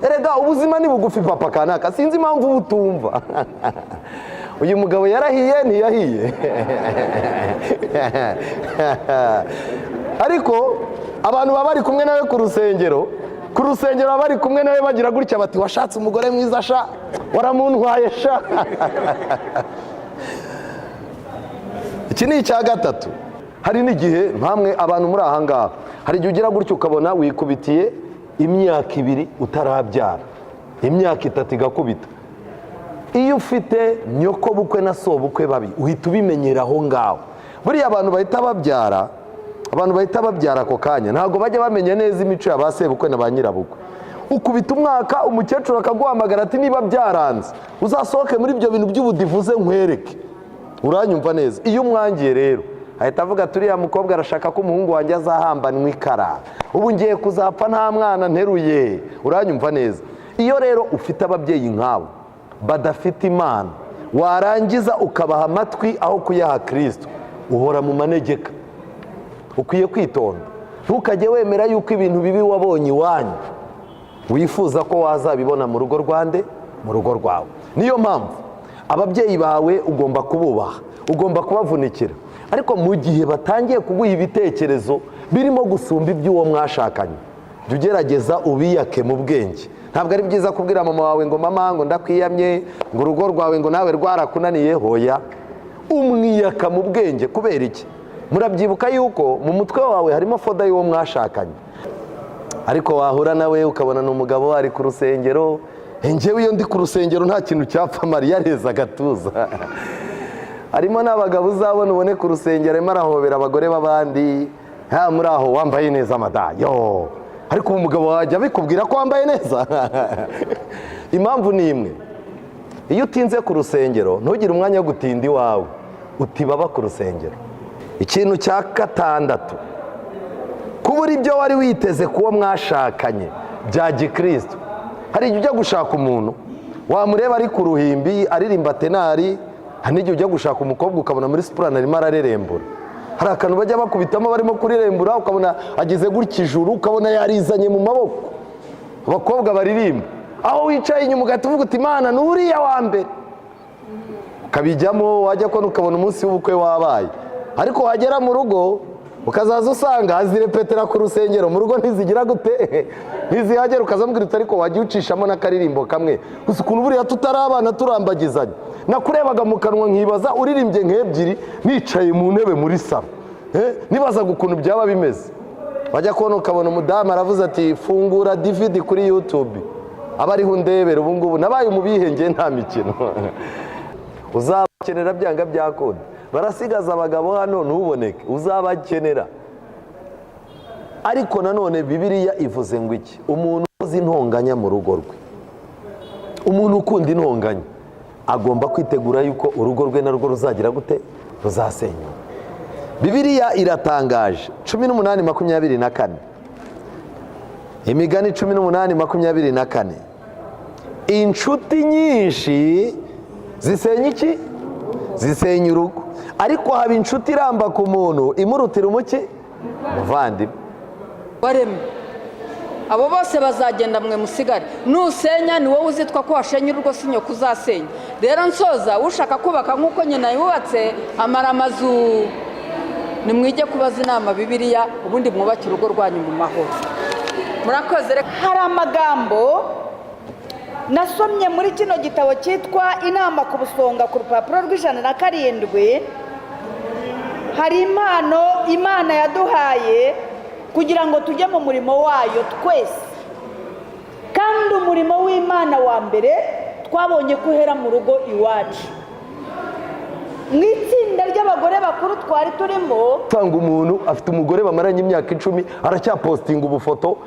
Erega ubuzima ni bugufi, papa kanaka, sinzi impamvu uba utumva. Uyu mugabo yarahiye, ntiyahiye, ariko abantu baba bari kumwe nawe ku rusengero, ku rusengero baba bari kumwe nawe, bagira gutya bati: "Washatse umugore mwiza sha, waramuntwaye sha." Iki ni icya gatatu. Hari n'igihe nkamwe abantu muri aha ngaha, hari igihe ugira gutya ukabona wikubitiye imyaka 2 utarabyara, imyaka 3 igakubita. Iyo ufite nyoko bukwe na sobukwe babi, uhita ubimenyera aho ngaho. Buriya abantu bahita babyara, abantu bahita babyara ako kanya, ntabwo bajya bamenya neza imico ya ba sebukwe na ba nyirabukwe. Ukubita umwaka, umukecuru akaguhamagara ati: "Niba byaranze uzasohoke muri ibyo bintu by'ubudivuze nkwereke." Uranyumva neza? Iyo umwangiye rero, ahita avuga ati: "Uriya mukobwa arashaka ko umuhungu wanjye azahambanwa ikara, ubu ngiye kuzapfa nta mwana nteruye." Uranyumva neza? Iyo rero ufite ababyeyi nk'abo badafite Imana, warangiza ukabaha amatwi aho kuyaha Kirisito, uhora mu manegeka. Ukwiye kwitonda, ntukajye wemera yuko ibintu bibi wabonye iwanyu wifuza ko wazabibona mu rugo rwande, mu rugo rwawe. Niyo mpamvu ababyeyi bawe ugomba kububaha, ugomba kubavunikira, ariko mu gihe batangiye kuguha ibitekerezo birimo gusumba iby'uwo mwashakanye, jya ugerageza ubiyake mu bwenge. Ntabwo ari byiza kubwira mama wawe ngo: "Mama," ngo, "ndakwiyamye," ngo, "urugo rwawe," ngo, "nawe rwarakunaniye." Hoya, umwiyaka mu bwenge. Kubera iki? Murabyibuka yuko mu mutwe wawe harimo folder y'uwo mwashakanye, ariko wahura nawe ukabona ni umugabo ari ku rusengero. Njyewe iyo ndi ku rusengero nta kintu cyapfa. Mariya areza agatuza. Harimo n'abagabo uzabona, ubone ku rusengero arimo arahobera abagore b'abandi. Ha, muri aho wambaye neza mada yo, ariko ubu umugabo wajya abikubwira ko wambaye neza? Impamvu ni imwe: iyo utinze ku rusengero, ntugire umwanya wo gutinda iwawe, utibaba ku rusengero. Ikintu cya gatandatu, kubura ibyo wari witeze kuwo mwashakanye bya gikristo. Hari igihe ujya gushaka umuntu, wamureba ari ku ruhimbi aririmba tenor. Hari n'igihe ujya gushaka umukobwa, ukabona muri soprano arimo ararerembura. Hari akantu bajya bakubitamo barimo kurerembura, ukabona ageze gutya ijuru, ukabona yarizanye mu maboko. Abakobwa baririmba, aho wicaye inyuma ugahita uvuga uti: "Imana, ni uriya wa mbere." Ukabijyamo, wajya kubona ukabona umunsi w'ubukwe wabaye, ariko wagera mu rugo ukazaza usanga azirepetera ku rusengero, mu rugo ntizigira gute? Ntizihagera. Ukazamubwira uti: "Ariko wajya ucishamo n'akaririmbo kamwe gusa, ukuntu buriya tutari abana turambagizanya, nakurebaga mu kanwa nkibaza uririmbye nk'ebyiri nicaye mu ntebe muri salon, nibazaga ukuntu byaba bimeze." Wajya kubona ukabona umudamu aravuze ati: "Fungura DVD kuri YouTube aba ariho undebera. Ubu ngubu nabaye umubihenge, nta mikino." Uzabakenera byanga byakunda. Barasigaza abagabo hano, ntuboneke, uzabakenera. Ariko nanone Bibiliya ivuze ngo iki? Umuntu uzi intonganya mu rugo rwe, umuntu ukunda intonganya, agomba kwitegura yuko urugo rwe narwo ruzagira gute? Ruzasenyuka. Bibiliya iratangaje, 18:24, Imigani 18:24: "Inshuti nyinshi zisenya iki? Zisenya urugo, ariko haba inshuti iramba ku muntu imurutira umuki? Muvandimwe." Waremwe abo bose bazagenda, mwe musigare. Nusenya ni wowe uzitwa ko washenye urugo, si nyoko uzasenya. Rero nsoza, ushaka kubaka nk'uko nyina yubatse amara amazu. Nimwige kubaza inama Bibiliya, ubundi mwubake urugo rwanyu mu mahoro. Murakoze. Hari amagambo nasomye muri kino gitabo cyitwa Inama ku Busonga, ku rupapuro rw'107. Hari impano Imana yaduhaye kugira ngo tujye mu murimo wayo twese, kandi umurimo w'Imana wa mbere twabonye ko uhera mu rugo iwacu. Mu itsinda ry'abagore bakuru twari turimo, Usanga umuntu afite umugore bamaranye imyaka 10, aracyapostinga ubufoto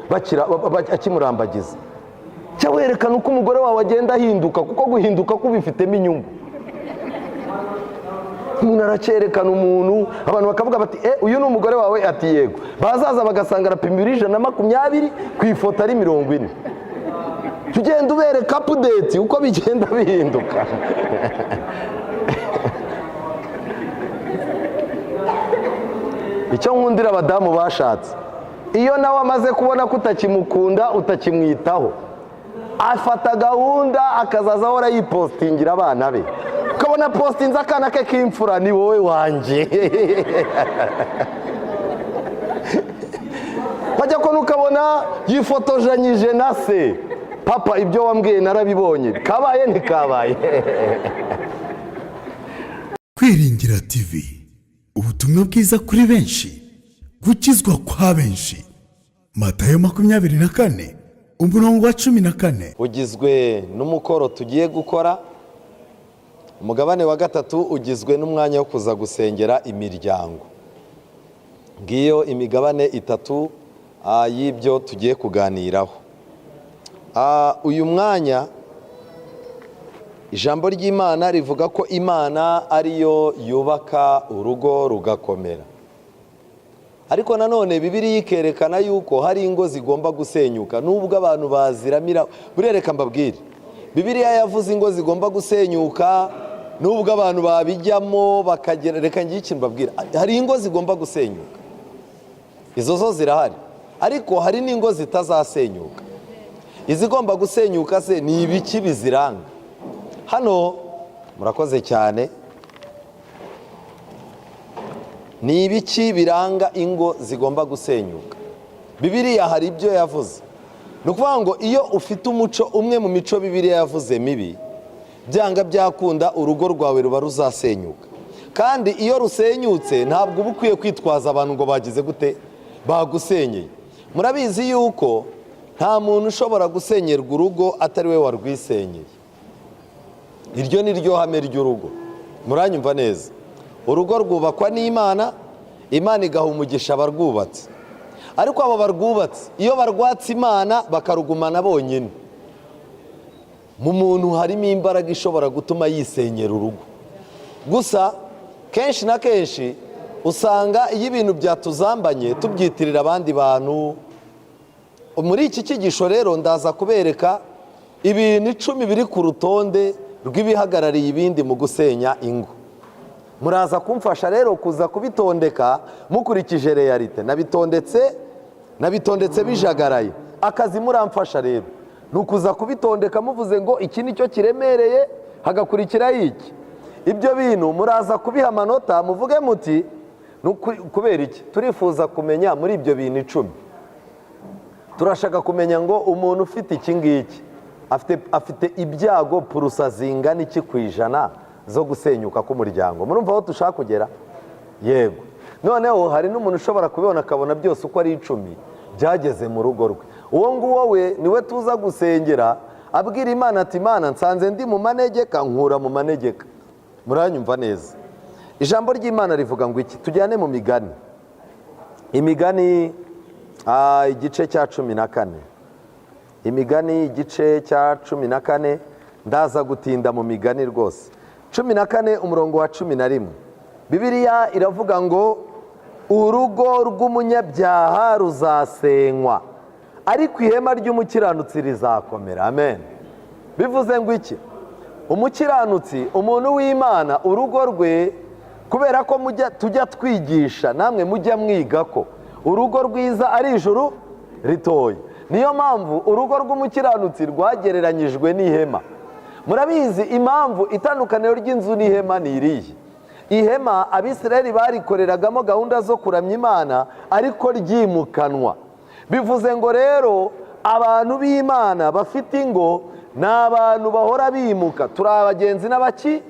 akimurambagiza. Cya werekana uko umugore wawe agenda ahinduka, kuko guhinduka kubifitemo inyungu. Umuntu aracyerekana umuntu, abantu bakavuga bati: "E, uyu ni umugore wawe?" Ati: "Yego." Bazaza bagasanga arapima ibiro 120, ku ifoto ari 40. Tugenda ubereka update uko bigenda bihinduka. Icyo nkundira abadamu bashatse, iyo nawe amaze kubona ko utakimukunda, utakimwitaho. Afata gahunda akazaza ahora yipositingira abana be, ukabona positinze akana ke k'imfura, ni wowe wanjye. Wajya kubona ukabona yifotojanyije na se, papa ibyo wambwiye narabibonye, kabaye ntikabaye. Kwiringira TV, ubutumwa bwiza kuri benshi, gukizwa kwa benshi. Matayo 24, umurongo wa 14. Ugizwe n'umukoro tugiye gukora. Umugabane wa gatatu ugizwe n'umwanya wo kuza gusengera imiryango. Ngiyo imigabane itatu y'ibyo tugiye kuganiraho. Uyu mwanya, ijambo ry'Imana rivuga ko Imana ariyo yubaka urugo rugakomera, ariko nanone Bibiliya ikerekana yuko hari ingo zigomba gusenyuka nubwo abantu baziramira. Burereka mbabwire, Bibiliya yavuze ingo zigomba gusenyuka nubwo abantu babijyamo bakagera. Reka ngire ikintu mbabwira, hari ingo zigomba gusenyuka, izo zo zirahari, ariko hari n'ingo zitazasenyuka. Izigomba gusenyuka se ni ibiki biziranga? Hano murakoze cyane. Ni ibiki biranga ingo zigomba gusenyuka? Bibiliya hari ibyo yavuze. Ni ukuvuga ngo iyo ufite umuco umwe mu mico Bibiliya yavuze mibi, byanga byakunda urugo rwawe ruba ruzasenyuka. Kandi iyo rusenyutse ntabwo uba ukwiye kwitwaza abantu ngo bagize gute, bagusenyeye. Murabizi yuko nta muntu ushobora gusenyerwa urugo atari we warwisenyeye. Iryo ni ryo hame ry'urugo. Muranyumva neza? Urugo rwubakwa n'Imana, Imana igaha umugisha abarwubatse. Ariko abo barwubatse iyo barwatse Imana bakarugumana bonyine, mu muntu harimo imbaraga ishobora gutuma yisenyera urugo. Gusa kenshi na kenshi usanga iyo ibintu byatuzambanye tubyitirira abandi bantu. Muri iki cyigisho rero ndaza kubereka ibintu 10 biri ku rutonde rw'ibihagarariye ibindi mu gusenya ingo. Muraza kumfasha rero kuza kubitondeka mukurikije réalité. Nabitondetse bijagaraye. Akazi muramfasha rero ni ukuza kubitondeka muvuze ngo iki ni cyo kiremereye, hagakurikiraho iki. Ibyo bintu muraza kubiha amanota, muvuge muti kubera iki turifuza kumenya muri ibyo bintu 10. Turashaka kumenya ngo umuntu ufite iki ngiki afite ibyago pourcent zingana iki ku ijana zo gusenyuka k'umuryango. Murumva aho dushaka kugera? Yego. Noneho hari n'umuntu ushobora kubibona akabona byose uko ari 10 byageze mu rugo rwe. Uwo nguwo we niwe tuza gusengera, abwira Imana ati Imana nsanze ndi mu manegeka, nkura mu manegeka. Muranyumva neza? Ijambo ry'Imana rivuga ngo iki? Tujyane mu Migani. Imigani igice cya 14. Imigani igice cya 14. Ndaza gutinda mu Migani rwose. 14 umurongo wa 11, Bibiliya iravuga ngo urugo rw'umunyabyaha ruzasenywa, ariko ihema ry'umukiranutsi rizakomera. Amen. Bivuze ngo iki? Umukiranutsi, umuntu w'Imana, urugo rwe, kubera ko tujya twigisha namwe mujya mwiga ko urugo rwiza ari ijuru ritoya, niyo mpamvu urugo rw'umukiranutsi rwagereranyijwe n'ihema. Murabizi impamvu itandukaniro ry'inzu n'ihema ni irihe? Ihema Abisirayeli barikoreragamo gahunda zo kuramya Imana, ariko ryimukanwa. Bivuze ngo rero abantu b'Imana bafite ingo ni abantu bahora bimuka, turi abagenzi n'abaki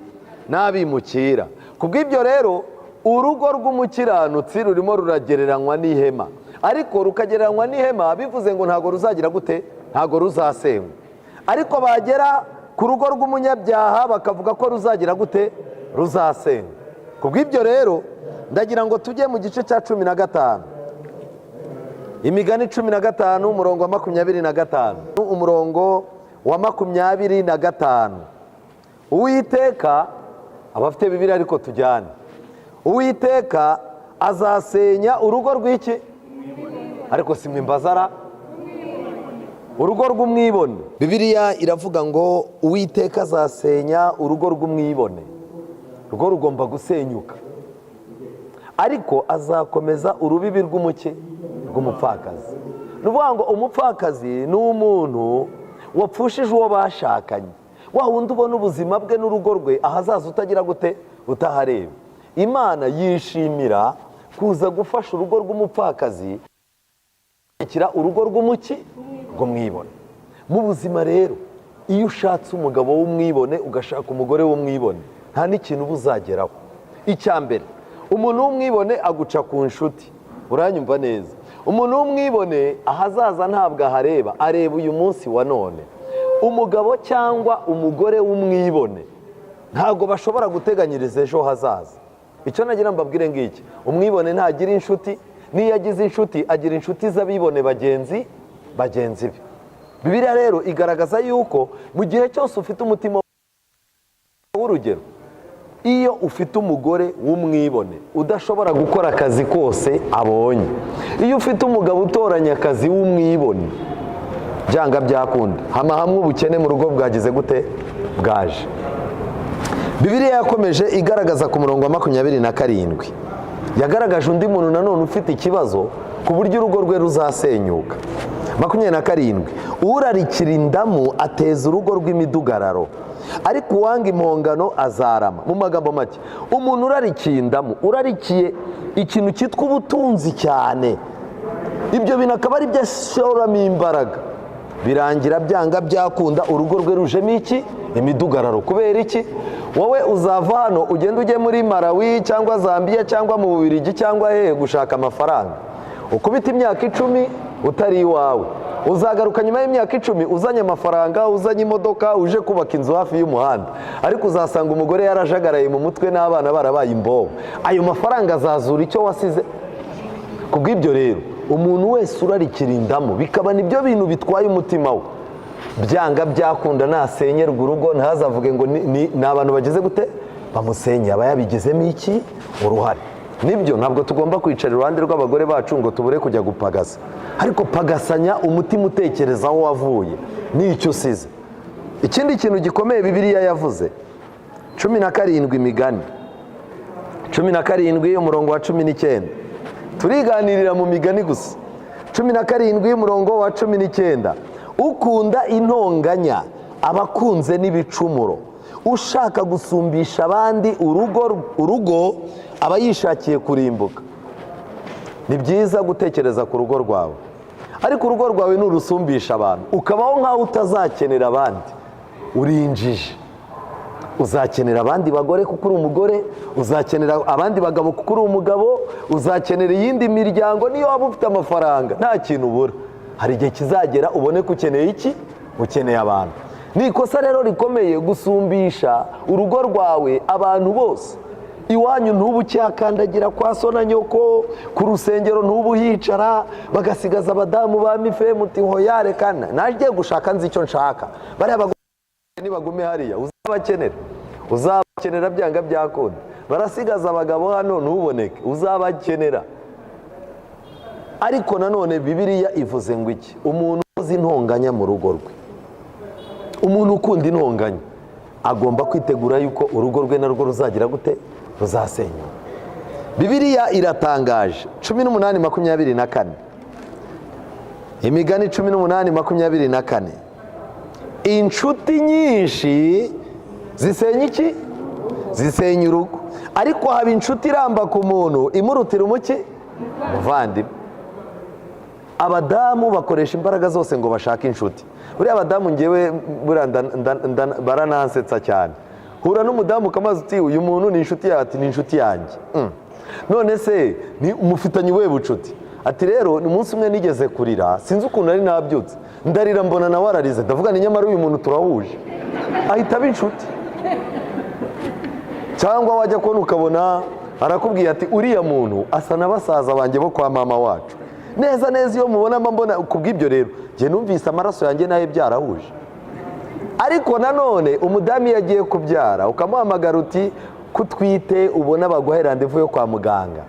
n'abimukira. Ku bw'ibyo rero urugo rw'umukiranutsi rurimo ruragereranywa n'ihema, ariko rukagereranywa n'ihema bivuze ngo ntabwo ruzagira gute, ntabwo ruzasenywa. Ariko bagera ku rugo rw'umunyabyaha bakavuga ko ruzagira gute, ruzasenywa. Ku bw'ibyo rero ndagira ngo tujye mu gice cya 15, Imigani 15 umurongo wa 25, umurongo wa 25. Uwiteka, abafite Bibiliya ariko tujyane, Uwiteka azasenya urugo rw'iki? Ariko si mwimbazara, urugo rw'umwibone. Bibiliya iravuga ngo Uwiteka azasenya urugo rw'umwibone, rwo rugomba gusenyuka, ariko azakomeza urubibi rw'umuke rw'umupfakazi. Ni ukuvuga ngo umupfakazi ni umuntu Wapfushije uwo bashakanye, wa wundi ubona ubuzima bwe n'urugo rwe ahazaza utagira gute, utahareba. Imana yishimira kuza gufasha urugo rw'umupfakazi, urugo rw'umuki rw'umwibone. Mu buzima rero, iyo ushatse umugabo w'umwibone, ugashaka umugore w'umwibone, nta n'ikintu uba uzageraho. Icya mbere, umuntu w'umwibone aguca ku nshuti. Uranyumva neza? Umuntu w'umwibone ahazaza ntabwo ahareba, areba uyu munsi wa none. Umugabo cyangwa umugore w'umwibone ntabwo bashobora guteganyiriza ejo hazaza. Icyo nagira mbabwire ngiki: umwibone ntagira inshuti. N'iyo agize inshuti, agira inshuti z'abibone bagenzi be. Bibiliya rero igaragaza yuko mu gihe cyose ufite umutima w'urugero, iyo ufite umugore w'umwibone udashobora gukora akazi kose abonye, iyo ufite umugabo utoranya akazi w'umwibone, byanga byakunda hama hamwe ubukene mu rugo bwagize gute? Bwaje. Bibiliya yakomeje igaragaza ku murongo wa 27, yagaragaje undi muntu nanone ufite ikibazo ku buryo urugo rwe ruzasenyuka. 27: urarikira indamu ateza urugo rw'imidugararo, ariko uwanga impongano azarama. Mu magambo make, umuntu urarikiye indamu, urarikiye ikintu cyitwa ubutunzi cyane, ibyo bintu akaba ari byo ashoramo imbaraga, birangira byanga byakunda urugo rwe rujemo iki? Imidugararo. Kubera iki? Wowe uzava hano ugenda ujye muri Malawi cyangwa Zambia cyangwa mu Bubiligi cyangwa hehe gushaka amafaranga, ukubita imyaka 10 utari iwawe. Uzagaruka nyuma y'imyaka 10 uzanye amafaranga, uzanye imodoka, uje kubaka inzu hafi y'umuhanda, ariko uzasanga umugore yarajagaraye mu mutwe n'abana barabaye imbobo. Ayo mafaranga azazura icyo wasize? Ku bw'ibyo rero, umuntu wese urarikira indamu, bikaba nibyo bintu bitwaye umutima we, byanga byakunda nasenyerwa urugo ntazavuge ngo ni abantu bageze gute bamusenye, aba yabigizemo iki? Uruhare. Nibyo, ntabwo tugomba kwicara iruhande rw'abagore bacu ngo tubure kujya gupagasa, ariko pagasanya umutima utekereza aho wavuye n'icyo usize. Ikindi kintu gikomeye Bibiliya yavuze, 17, Imigani 17, umurongo wa 19. Turiganirira mu migani gusa. 17, umurongo wa 19: ukunda intonganya aba akunze n'ibicumuro, ushaka gusumbisha abandi urugo aba yishakiye kurimbuka. Ni byiza gutekereza ku rugo rwawe, ariko urugo rwawe nurusumbisha abantu, ukabaho nk'aho utazakenera abandi, urinjije. Uzakenera abandi bagore kuko uri umugore, uzakenera abandi bagabo kuko uri umugabo, uzakenera iyindi miryango. Niyo waba ufite amafaranga, nta kintu ubura, hari igihe kizagera ubone ko ukeneye iki? Ukeneye abantu. Ni ikosa rero rikomeye gusumbisha urugo rwawe abantu bose. Iwanyu ntubu ucyakandagira kwa so na nyoko, ku rusengero ntubu uhicara, bagasigaza abadamu ba mifemu uti hoya, rekana nagiye gushaka, nzi icyo nshaka, bariya bagore nibagume hariya. Uzabakenera, uzabakenera byanga byakunda. Barasigaza abagabo hano ntuboneke, uzabakenera. Ariko nanone Bibiliya ivuze ngo iki? Umuntu uzi intonganya mu rugo rwe, umuntu ukunda intonganya, agomba kwitegura yuko urugo rwe narwo ruzagira gute? Ruzasenyuka. Bibiliya iratangaje, 18:24, Imigani 18:24: inshuti nyinshi zisenya iki? Zisenya urugo, ariko haba inshuti iramba ku muntu imurutira umuki? Muvandimwe. Abadamu bakoresha imbaraga zose ngo bashake inshuti. Buriya abadamu, ngewe buriya baranansetsa cyane. Hura n'umudamu ukamaze uti: "Uyu muntu ni inshuti yawe?" Ati: "Ni inshuti yanjye." None se ni mufitanye ubuhe bucuti? Ati: "Rero ni umunsi umwe nigeze kurira, sinzi ukuntu nari nabyutse ndarira, mbona nawe ararize, ndavuga ni nyamara uyu muntu turahuje." Ahita aba inshuti. Cyangwa wajya kubona ukabona arakubwiye ati: "Uriya muntu asa na basaza banjye bo kwa mama wacu neza neza, iyo mubona mba mbona." Ku bw'ibyo rero, njye numvise amaraso yanjye nayo byarahuje. Ariko nanone umudamu iyo agiye kubyara, ukamuhamagara uti: "Kutwite, ubona baguhaye rendez-vous yo kwa muganga,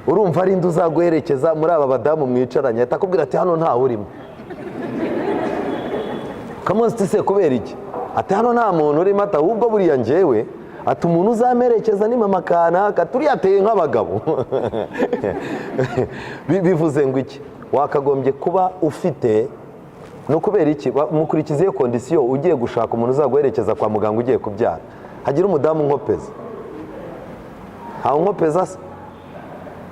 urumva ari indi uzaguherekeza muri aba badamu mwicaranye?" Ahita akubwira ati: "Hano ntawe urimo." Ukamubaza uti: "Se kubera iki?" Ati: "Hano nta muntu urimo." Ati: "Ahubwo buriya njyewe," ati, "umuntu uzamerekeza ni mama kanaka, turiya ateye nk'abagabo." Bivuze ngo iki? Wakagombye kuba ufite Ni ukubera iki? Mukurikiza iyo condition. Ugiye gushaka umuntu uzaguherekeza kwa muganga ugiye kubyara, hagira umudamu unkopeza. Ntawe unkopeza se?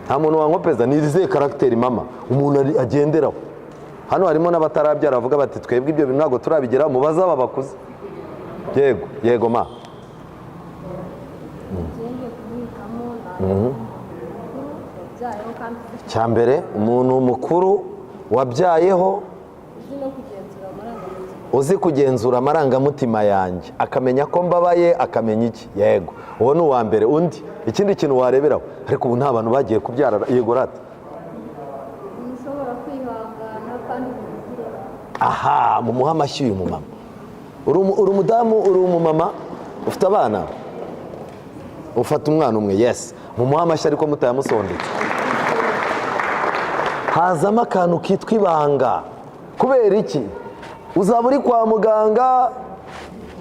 Nta muntu wankopeza? Ni izihe caractère, mama, umuntu agenderaho? Hano harimo n'abatarabyara, bavuga bati: "Twebwe ibyo bintu ntabwo turabigeraho." Mubaze aba bakuze. Yego, yego ma. Ngiye kumwitamo ni umuntu wabyayeho kandi ufite Cya mbere, umuntu mukuru wabyayeho, uzi no kugenzura amarangamutima. Uzi kugenzura amarangamutima yanjye, akamenya ko mbabaye, akamenya iki. Yego, uwo ni uwa mbere. Undi, ikindi kintu wareberaho, ariko ubu nta bantu bagiye kubyara. Yego rata. Umuntu ushobora kwihangana kandi ugira Aha mumuhe amashyi uyu mumama. Uri umudamu, uri umumama ufite abana, ufata umwana umwe. Yes, mumuhe amashyi ariko mutayamusondetse. Hazamo akantu kitwa ibanga. Kubera iki? Uzaba uri kwa muganga,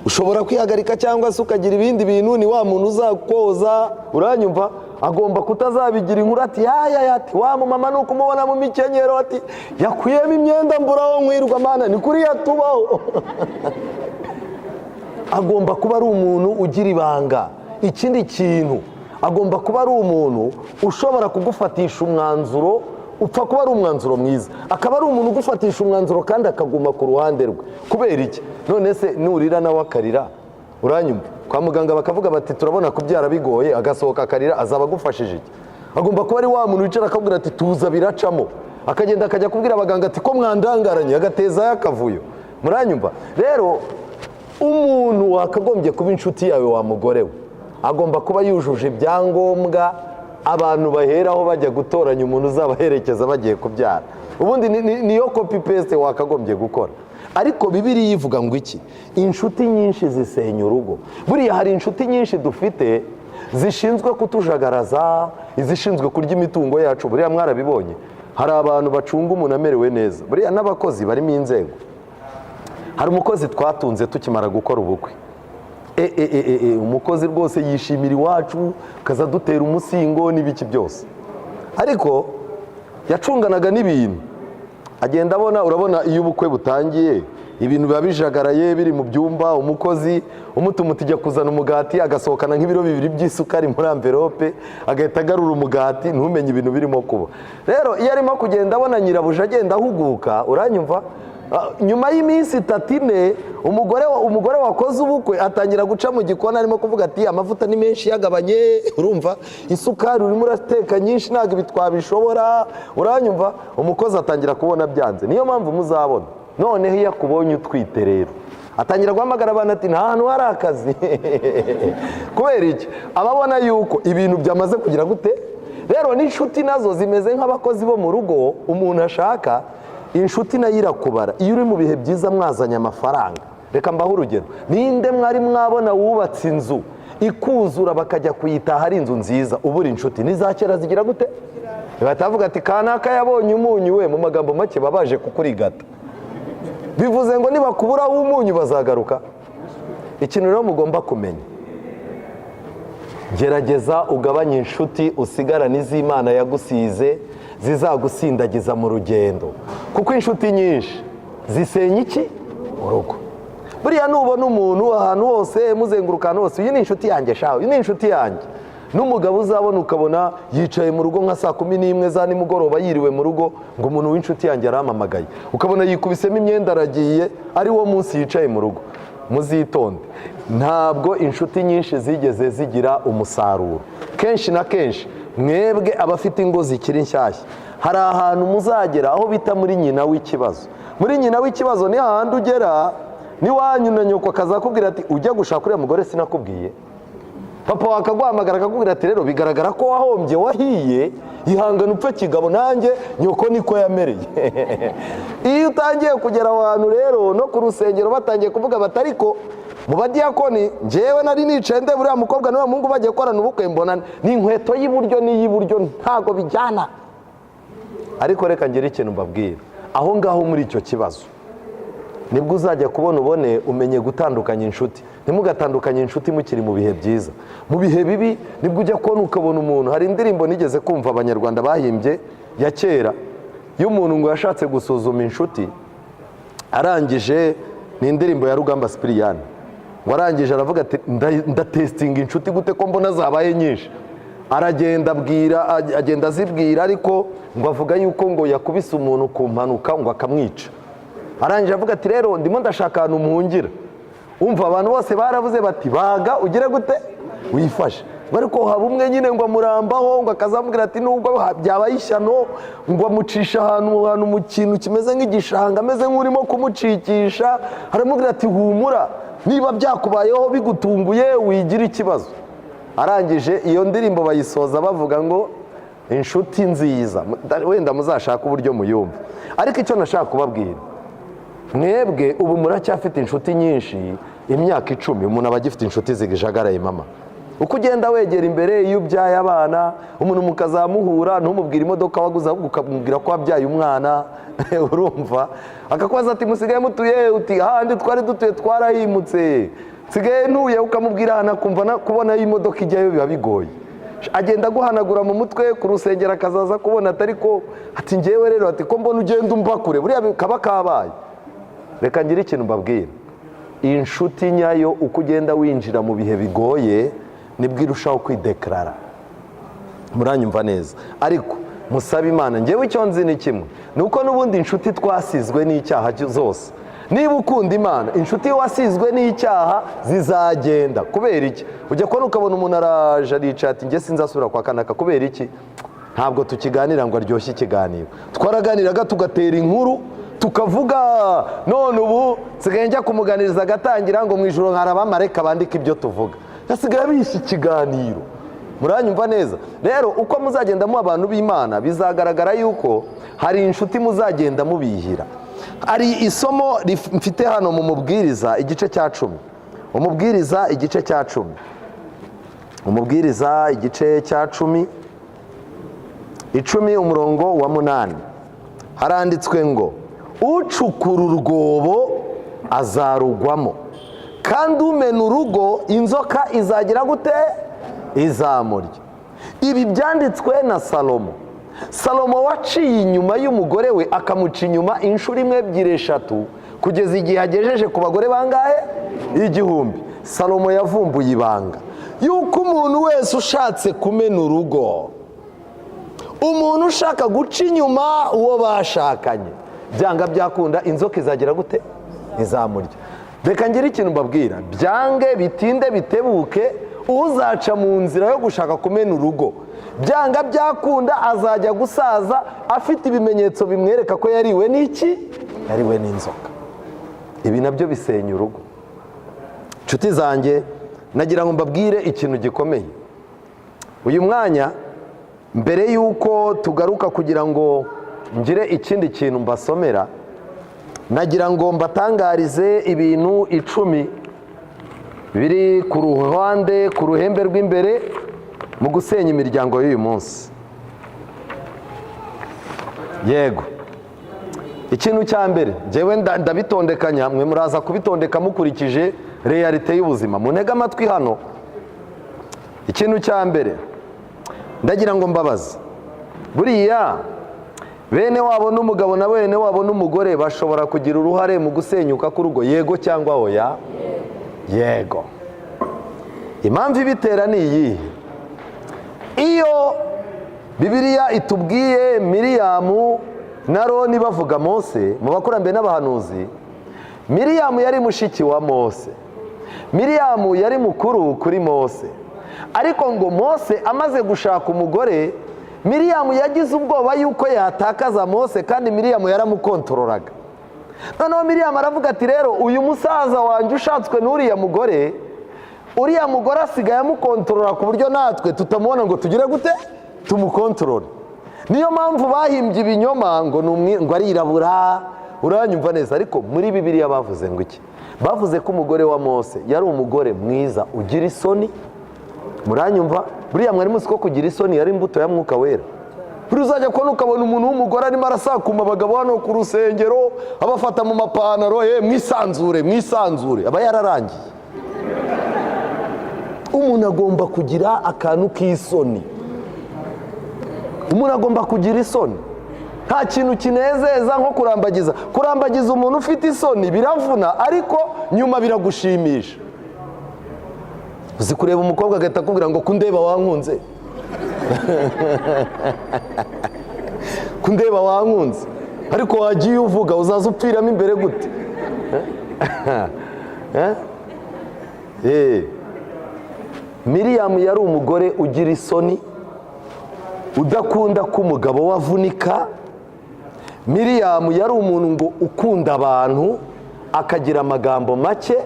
ushobora kwihagarika cyangwa se ukagira ibindi bintu. Ni wa muntu uzakoza, uranyumva? Agomba kutazabigira inkuru ati: "Yaya," ati: "Wa mumama ni ukumubona mu mikenyero," ati: "Yakuyemo imyenda, mburaho nkwirwa." Mana, ni kuriya tubaho. Agomba kuba ari umuntu ugira ibanga. Ikindi kintu, agomba kuba ari umuntu ushobora kugufatisha umwanzuro, upfa kuba ari umwanzuro mwiza, akaba ari umuntu ugufatisha umwanzuro kandi akaguma ku ruhande rwe. Kubera iki? None se nurira nawe akarira, uranyumva, kwa muganga bakavuga bati: "Turabona kubyara bigoye," agasohoka akarira, azaba agufashije iki? Agomba kuba ari wa muntu wicara akabwira ati: "Tuza, biracamo," akagenda akajya kubwira abaganga ati: "Ko mwandangaranye," agatezayo akavuyo. Muranyumva? Rero umuntu wakagombye kuba inshuti yawe, wa mugore we, agomba kuba yujuje ibyangombwa abantu baheraho bajya gutoranya umuntu uzabaherekeza bagiye kubyara. Ubundi niyo copy paste wakagombye gukora. Ariko Bibiliya ivuga ngo iki? Inshuti nyinshi zisenya urugo. Buriya hari inshuti nyinshi dufite zishinzwe kutujagaraza, izishinzwe kurya imitungo yacu. Buriya mwarabibonye, hari abantu bacunga umuntu amerewe neza. Buriya n'abakozi barimo inzego. Hari umukozi twatunze tukimara gukora ubukwe. Umukozi rwose yishimira iwacu, akaza dutera umusingo n'ibiki byose, ariko yacunganaga n'ibintu agenda abona. Urabona iyo ubukwe butangiye, ibintu biba bijagaraye, biri mu byumba. Umukozi umutuma uti: "Jya kuzana umugati," agasohokana nk'ibiro 2 by'isukari muri enveloppe, agahita agarura umugati, ntumenye ibintu birimo kuba. Rero iyo arimo kugenda abona nyirabuja agenda ahuguka, uranyumva, nyuma y'iminsi 3, 4, umugore wakoze ubukwe atangira guca mu gikoni arimo kuvuga ati: "Amavuta ni menshi, yagabanye." Urumva, "Isukari urimo urateka nyinshi, ntabwo ibi twabishobora." Uranyumva, umukozi atangira kubona byanze. Niyo mpamvu muzabona noneho iyo akubonye utwite rero, atangira guhamagara abantu ati: "Nta hantu hari akazi." Kubera iki? Ababona yuko ibintu byamaze kugira gute. Rero n'inshuti nazo zimeze nk'abakozi bo mu rugo umuntu ashaka. Inshuti nayo irakubara iyo uri mu bihe byiza, mwazanye amafaranga. Reka mbahe urugero. Ninde mwari mwabona wubatse inzu ikuzura, bakajya kuyitaha ari inzu nziza, ubura inshuti? N'iza kera zigira gute? Batavuga ati: "Kanaka yabonye umunyu we." Mu magambo make, baba baje kukurigata. Bivuze ngo nibakuburaho umunyu bazagaruka. Ikintu rero mugomba kumenya, gerageza ugabanye inshuti, usigarane iz'Imana yagusize zizagusindagiza mu rugendo, kuko inshuti nyinshi zisenya iki? Urugo. Buriya nubona umuntu ahantu hose muzenguruka, ahantu hose: "Uyu ni inshuti yanjye shawe, uyu ni inshuti yanjye," n'umugabo uzabona ukabona yicaye mu rugo nka saa 11 za nimugoroba, yiriwe mu rugo, ngo: "Umuntu w'inshuti yanjye arampamagaye," ukabona yikubisemo imyenda aragiye, ari wo munsi yicaye mu rugo, muzitonde. Ntabwo inshuti nyinshi zigeze zigira umusaruro. Kenshi na kenshi, mwebwe abafite ingo zikiri nshyashya, hari ahantu muzagera aho bita muri nyina w'ikibazo. Muri nyina w'ikibazo ni hahandi ugera n'iwanyu na nyoko akazakubwira ati: "Ujya gushaka uriya mugore sinakubwiye?" Papa wakaguhamagara akakubwira ati: "Rero bigaragara ko wahombye, wahiye, ihangane upfe kigabo, nanjye nyoko niko yamereye." Iyo utangiye kugera aho hantu rero, no ku rusengero batangiye kuvuga bati: "Ariko mu badiyakoni, njyewe nari nicaye ndeba uriya mukobwa n'uriya muhungu bagiye gukorana ubukwe, mbona ni inkweto y'iburyo n'iy'iburyo ntabwo bijyana." Ariko reka ngire ikintu mbabwira. Aho ngaho muri icyo kibazo nibwo uzajya kubona ubone umenye gutandukanya inshuti. Ntimugatandukanye inshuti mukiri mu bihe byiza. Mu bihe bibi nibwo ujya kubona ukabona umuntu. Hari indirimbo nigeze kumva abanyarwanda bahimbye ya kera y'umuntu ngo yashatse gusuzuma inshuti. Arangije, ni indirimbo ya Rugamba Sipiriyani, ngo arangije aravuga ati: "Ndatesitinga inshuti gute ko mbona zabaye nyinshi?" Aragenda abwira, agenda azibwira, ariko ngo avuga yuko ngo yakubise umuntu ku mpanuka ngo akamwica. Arangije avuga ati: "Rero ndimo ndashaka ahantu muhungira." Umva, abantu bose baravuze bati: "Baga ugire gute wifashe." Ariko haba umwe nyine ngo amurambaho, ngo akazamubwira ati nubwo byabaye ishyano, ngo amucisha ahantu mu kintu kimeze nk'igishanga, ameze nk'urimo kumucikisha, aramubwira ati: "Humura, niba byakubayeho bigutunguye, wigira ikibazo." Arangije iyo ndirimbo bayisoza bavuga ngo "Inshuti nziza". Wenda muzashake uburyo muyumva. Ariko icyo nashaka kubabwira mwebwe, ubu muracyafite inshuti nyinshi. Imyaka 10 umuntu aba agifite inshuti zigijagaraye. Mama, uko ugenda wegera imbere, iyo ubyaye abana, umuntu mukazamuhura, ntumubwire imodoka waguze, ahubwo ukamubwira ko wabyaye umwana. Urumva, akakubaza ati: "Musigaye mutuye?" Uti: "Hahandi twari dutuye twarahimutse, nsigaye ntuye." Ukamubwira ahantu akumva kubona imodoka ijyayo biba bigoye. Agenda aguhanagura mu mutwe ku rusengero, akazaza kubona atari ko ati: "Ngewe rero," ati, "ko mbona ugenda umva kure?" Buriya kaba kabaye. Reka ngire ikintu mbabwira: inshuti nyayo, uko ugenda winjira mu bihe bigoye, nibwo irushaho kwidekarara. Muranyumva neza? Ariko musabe Imana. Ngewe icyo nzi ni kimwe, ni uko n'ubundi inshuti twasizwe n'icyaha zose, niba ukunda Imana, inshuti wasizwe n'icyaha zizagenda. Kubera iki? Ujya kubona ukabona umuntu araje aricaye ati: "Njye sinzasubira kwa kanaka." Kubera iki? Ntabwo tukiganira ngo aryoshye ikiganiro. Twaraganiraga tugatera inkuru, tukavuga, none ubu nsigaye njya kumuganiriza agatangira ngo: "Mu ijoro hari abamarayika bandika ibyo tuvuga." Hasigaye abishe ikiganiro. Muranyumva neza? Rero uko muzagenda muba abantu b'Imana, bizagaragara yuko hari inshuti muzagenda mubihira. Hari isomo mfite hano mu Mubwiriza igice cya 10. Umubwiriza igice cya 10, Umubwiriza igice cya 10, 10 umurongo wa 8, haranditswe ngo: "Ucukura urwobo azarugwamo, kandi umena urugo inzoka izagira gute? Izamurya." Ibi byanditswe na Salomo. Salomo waciye inyuma y'umugore we, akamuca inyuma inshuro imwe, ebyiri, eshatu, kugeza igihe agejeje ku bagore bangahe? 1000. Salomo yavumbuye ibanga yuko umuntu wese ushatse kumena urugo, umuntu ushaka guca inyuma uwo bashakanye, byanga byakunda inzoka izagira gute? Izamurya. Reka ngire ikintu mbabwira: byange bitinde bitebuke, uzaca mu nzira yo gushaka kumena urugo, byanga byakunda azajya gusaza afite ibimenyetso bimwereka ko yariwe n'iki? Yariwe n'inzoka. Ibi nabyo bisenya urugo. Inshuti zanjye, nagira ngo mbabwire ikintu gikomeye uyu mwanya. Mbere y'uko tugaruka kugira ngo ngire ikindi kintu mbasomera, nagira ngo mbatangarize ibintu 10 biri ku ruhande, ku ruhembe rw'imbere mu gusenya imiryango y'uyu munsi. Yego, ikintu cya mbere, njyewe ndabitondekanya, mwe muraza kubitondeka mukurikije réalité y'ubuzima. Muntege amatwi hano. Ikintu cya mbere ndagira ngo mbabaze: buriya bene wabo n'umugabo na bene wabo n'umugore bashobora kugira uruhare mu gusenyuka k'urugo, yego cyangwa oya? Yego. Impamvu ibitera ni iyihe? Iyo Bibiliya itubwiye Miriyamu na Aroni bavuga Mose mu bakurambere n'abahanuzi, Miriyamu yari mushiki wa Mose, Miriyamu yari mukuru kuri Mose. Ariko ngo Mose amaze gushaka umugore, Miriyamu yagize ubwoba yuko yatakaza Mose, kandi Miriyamu yaramukontororaga. Noneho Miriyamu aravuga ati: "Rero uyu musaza wanjye ushatswe n'uriya mugore, uriya mugore asigaye amukontorora ku buryo natwe tutamubona ngo tugire gute? Tumukontorore." Niyo mpamvu bahimbye ibinyoma ngo ngo arirabura. Uranyumva neza? Ariko muri Bibiliya bavuze ngo iki? Bavuze ko umugore wa Mose yari umugore mwiza ugira isoni. Muranyumva? Buriya mwari muzi ko kugira isoni yari imbuto ya Mwuka Wera? Buriya uzajya kubona ukabona umuntu w'umugore arimo arasakuma abagabo hano ku rusengero, abafata mu mapantaro: "Ye, mwisanzure, mwisanzure," aba yararangiye. Umuntu agomba kugira akantu k'isoni, umuntu agomba kugira isoni. Nta kintu kinezeza nko kurambagiza. Kurambagiza umuntu ufite isoni biravuna, ariko nyuma biragushimisha. Uzi kureba umukobwa agahita akubwira ngo kundeba wankunze, kundeba wankunze, ariko wagiye uvuga uzaza upfiramo imbere gute? Miriyamu yari umugore ugira isoni, udakunda ko umugabo we avunika. Miriyamu yari umuntu ngo ukunda abantu, akagira amagambo make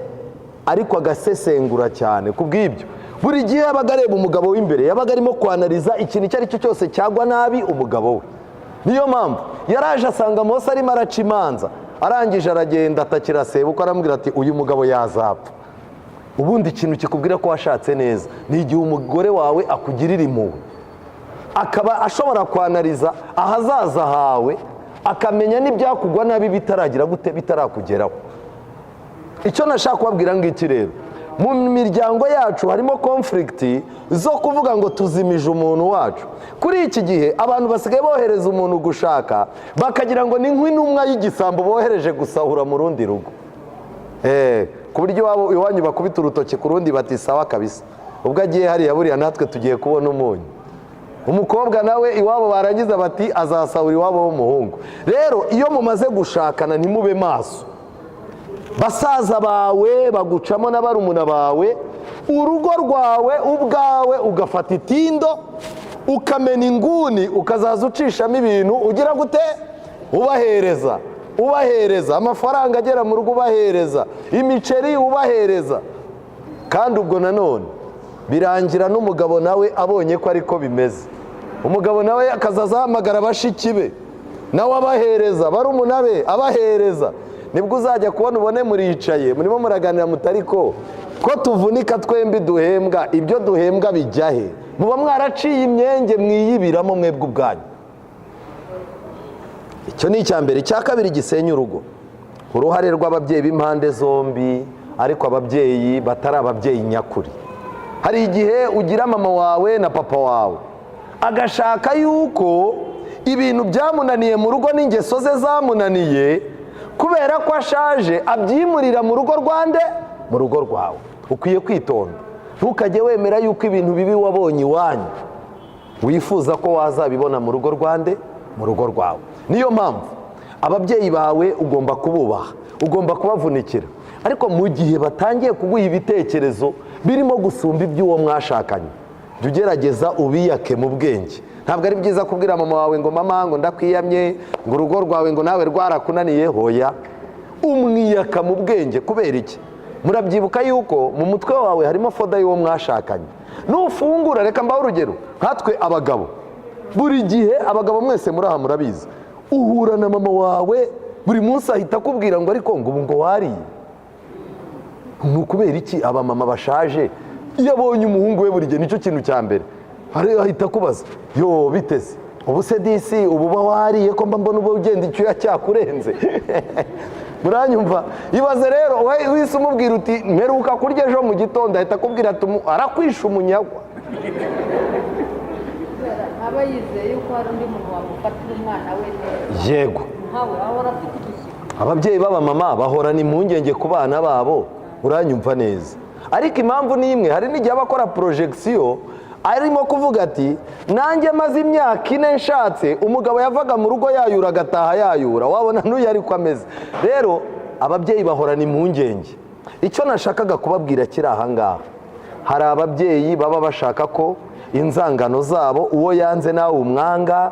ariko agasesengura cyane. Ku bw'ibyo buri gihe yabaga areba umugabo w'imbere, yabaga arimo kwanariza ikintu icyo ari cyo cyose cyagwa nabi umugabo we. Niyo mpamvu yaraje asanga Mose arimo araca imanza, arangije aragenda atakira sebukwe, aramubwira ati uyu mugabo yazapfa. Ubundi ikintu kikubwira ko washatse neza ni igihe umugore wawe akugirira impuhwe, akaba ashobora kwanariza ahazaza hawe, akamenya n'ibyakugwa nabi bitaragira gute, bitarakugeraho. Icyo nashaka kubabwira ngiki rero, mu miryango yacu harimo conflict zo kuvuga ngo tuzimije umuntu wacu. Kuri iki gihe abantu basigaye bohereza umuntu gushaka, bakagira ngo ni nk'intumwa y'igisambo bohereje gusahura mu rundi rugo. Ku buryo iwanyu bakubita urutoki ku rundi bati sawa kabisa, ubwo agiye hariya buriya natwe tugiye kubona umunyu. Umukobwa nawe iwabo barangiza bati azasahura iwabo w'umuhungu. Rero iyo mumaze gushakana ntimube maso, basaza bawe bagucamo na barumuna bawe, urugo rwawe ubwawe ugafata itindo ukamena inguni, ukazaza ucishamo ibintu ugira gute, ubahereza, ubahereza amafaranga agera mu rugo, ubahereza imiceri, ubahereza. Kandi ubwo nanone birangira n'umugabo nawe abonye ko ariko bimeze, umugabo nawe akazaza ahamagara bashiki be, nawe abahereza, barumuna be abahereza. Nibwo uzajya kubona ubone muricaye murimo muraganira mutari ko tuvunika twembi duhembwa, ibyo duhembwa bijya he? Muba mwaraciye imyenge mwiyibiramo mwebwe ubwanyu. Icyo ni icya mbere. Icya kabiri gisenya urugo, uruhare rw'ababyeyi b'impande zombi, ariko ababyeyi batari ababyeyi nyakuri. Hari igihe ugira mama wawe na papa wawe agashaka yuko ibintu byamunaniye mu rugo n'ingeso ze zamunaniye, kubera ko ashaje abyimurira mu rugo rwande, mu rugo rwawe. Ukwiye kwitonda, ntukajye wemera yuko ibintu bibi wabonye iwanyu wifuza ko wazabibona mu rugo rwande, mu rugo rwawe. Niyo mpamvu ababyeyi bawe ugomba kububaha, ugomba kubavunikira, ariko mu gihe batangiye kuguha ibitekerezo birimo gusumba iby'uwo mwashakanye, jya ugerageza ubiyake mu bwenge. Ntabwo ari byiza kubwira mama wawe ngo mama ngo ndakwiyamye, ngo urugo rwawe ngo nawe rwarakunaniye. Hoya, umwiyaka mu bwenge. Kubera iki? Murabyibuka yuko mu mutwe wawe harimo foda y'uwo mwashakanye. Nufungura, reka mbahe urugero, nkatwe abagabo buri gihe, abagabo mwese muri aha murabizi, uhura na mama wawe buri munsi ahita akubwira ngo ariko ngo ubu ngo wariye. Ni ukubera iki abamama bashaje iyo abonye umuhungu we buri gihe nicyo kintu cya mbere ahita akubaza, yo biteze ubu se disi ubu uba wariye ko mba mbona uba ugenda icyuya cyakurenze. Muranyumva? Ibaze rero wese umubwira uti mperuka kurya ejo mu gitondo, ahita akubwira ati arakwisha umunyagwa. Aba yizeye yuko hari undi muntu wamufatira umwana we neza. Yego. Nkawe ahora afite igishyika. Ababyeyi b'abamama bahorana impungenge ku bana babo, uranyumva neza. Ariko impamvu ni imwe, hari n'igihe aba akora projection arimo kuvuga ati nanjye maze imyaka 4 nshatse, umugabo yavaga mu rugo yayura agataha yayura, wabona n'uyu ariko ameze. Rero ababyeyi bahorana impungenge. Icyo nashakaga kubabwira kiri aha ngaha, hari ababyeyi baba bashaka ko inzangano zabo uwo yanze nawe umwanga,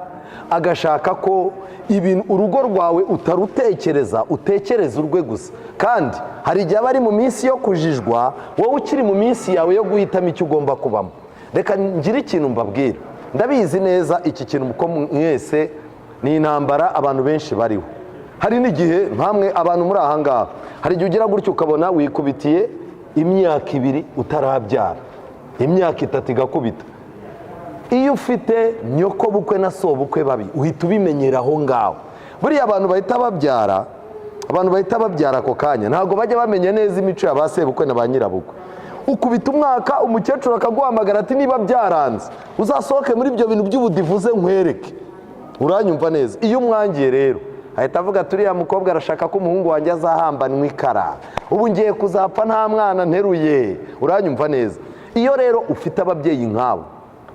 agashaka ko ibintu urugo rwawe utarutekereza, utekereza urwe gusa. Kandi hari igihe aba ari mu minsi yo kujijwa, wowe ukiri mu minsi yawe yo guhitamo icyo ugomba kubamo. Reka ngire ikintu mbabwira, ndabizi neza iki kintu ko mwese ni intambara abantu benshi bariho. Hari n'igihe nkamwe abantu muri aha ngaha, hari igihe ugira gutya ukabona wikubitiye imyaka 2 utarabyara, imyaka 3 igakubita. Iyo ufite nyoko bukwe na sobukwe babi uhita ubimenyera aho ngaho. Buriya abantu bahita babyara, abantu bahita babyara ako kanya ntabwo bajya bamenya neza imico ya ba sebukwe na ba nyirabukwe. Ukubita umwaka umukecuru akaguhamagara ati niba byaranze uzasohoke muri ibyo bintu by'ubudivuze nkwereke. Uranyumva neza? Iyo umwangiye rero ahita avuga ati: "Uriya mukobwa arashaka ko umuhungu wanjye azahambanwa ikara, ubu ngiye kuzapfa nta mwana nteruye." Uranyumva neza? Iyo rero ufite ababyeyi nk'abo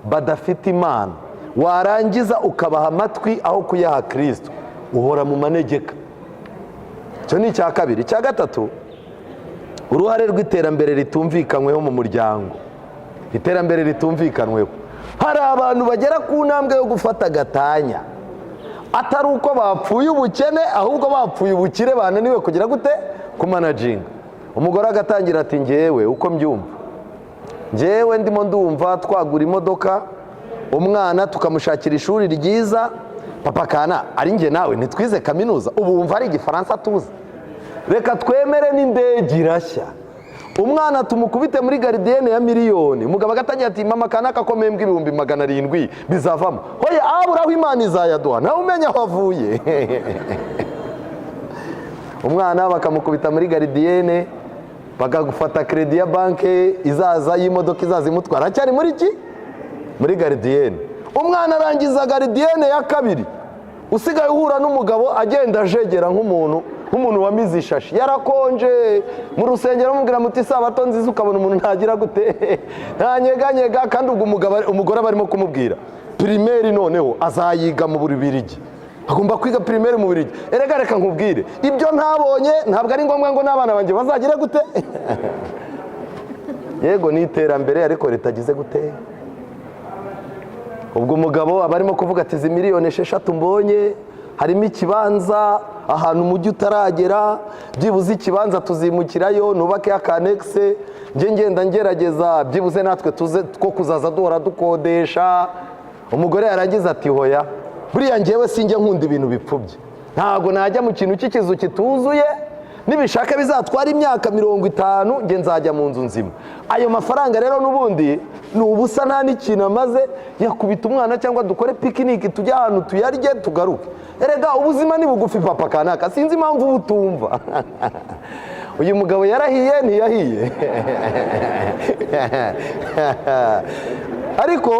badafite Imana, warangiza ukabaha amatwi aho kuyaha Kirisito, uhora mu manegeka. Icyo ni icya kabiri. Icya gatatu, uruhare rw'iterambere ritumvikanyweho mu muryango. Iterambere ritumvikanweho: hari abantu bagera ku ntambwe yo gufata agatanya atari uko bapfuye ubukene, ahubwo bapfuye ubukire bananiwe kugira gute? Kumanaginga. Umugore agatangira ati: "Ngewe uko mbyumva, ngewe ndimo ndumva twagura imodoka, umwana tukamushakira ishuri ryiza. Papa kana ari njye nawe ntitwize kaminuza, ubu wumva ari Igifaransa tuzi? Reka twemere n'indege irashya, umwana tumukubite muri gardienne ya miliyoni." Umugabo agatangira ati: "Mama kana ko mpembwa 700,000 bizavamo?" Hoya, abura aho, Imana izayaduha, nawe umenya aho avuye. Umwana bakamukubita muri gardienne, bakagufata crédit ya banki izaza y'imodoka izaza imutwara aracyari muri ki? Muri gardienne. Umwana arangiza gardienne ya kabiri, usigaye uhura n'umugabo agenda ajegera nk'umuntu wamize ishashi, yarakonje. Mu rusengero mubwira muti: "Isabato nziza," ukabona umuntu ntagira gute? Ntanyeganyega. Kandi ubwo umugabo, umugore aba arimo kumubwira primaire noneho azayiga mu Bubiligi, agomba kwiga primaire mu Bubiligi. Erega reka nkubwire, ibyo ntabonye ntabwo ari ngombwa ngo n'abana banjye bazagire gute? Yego, ni iterambere ariko ritagize gute? Ubwo umugabo aba arimo kuvuga ati: "Izi miliyoni 6 mbonye harimo ikibanza ahantu umujyi utaragera, byibuze ikibanza tuzimukirayo, nubake aka annexe, njye ngenda ngerageza byibuze natwe tuze two kuzaza duhora dukodesha." Umugore yarangiza ati: "Hoya, buriya ngewe sinjya nkunda ibintu bipfubye, ntabwo najya mu kintu cy'ikizu kituzuye, nibishaka bizatwara imyaka 50, njye nzajya mu nzu nzima. Ayo mafaranga rero n'ubundi ni ubusa, nta n'ikintu amaze, yakubita umwana cyangwa dukore pique-nique, tujye ahantu tuyarye tugaruke. Erega ubuzima ni bugufi, papa kanaka, sinzi impamvu uba utumva." Uyu mugabo yarahiye ntiyahiye, ariko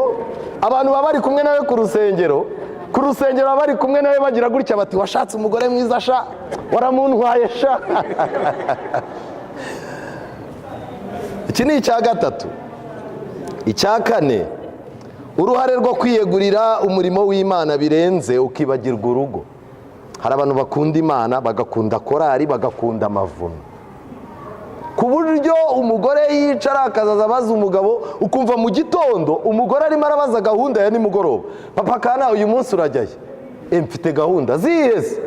abantu baba bari kumwe nawe ku rusengero baba bari kumwe nawe bagira gutya bati: "Washatse umugore mwiza sha, waramuntwaye sha." Iki ni icya gatatu. Icya kane, uruhare rwo kwiyegurira umurimo w'Imana birenze ukibagirwa urugo. Hari abantu bakunda Imana, bagakunda korari, bagakunda amavuno, ku buryo umugore yicara akazaza abaza umugabo, ukumva mu gitondo umugore arimo arabaza gahunda ya nimugoroba: "Papa kana, uyu munsi urajyayo?" "E, mfite gahunda." "Zihe se?"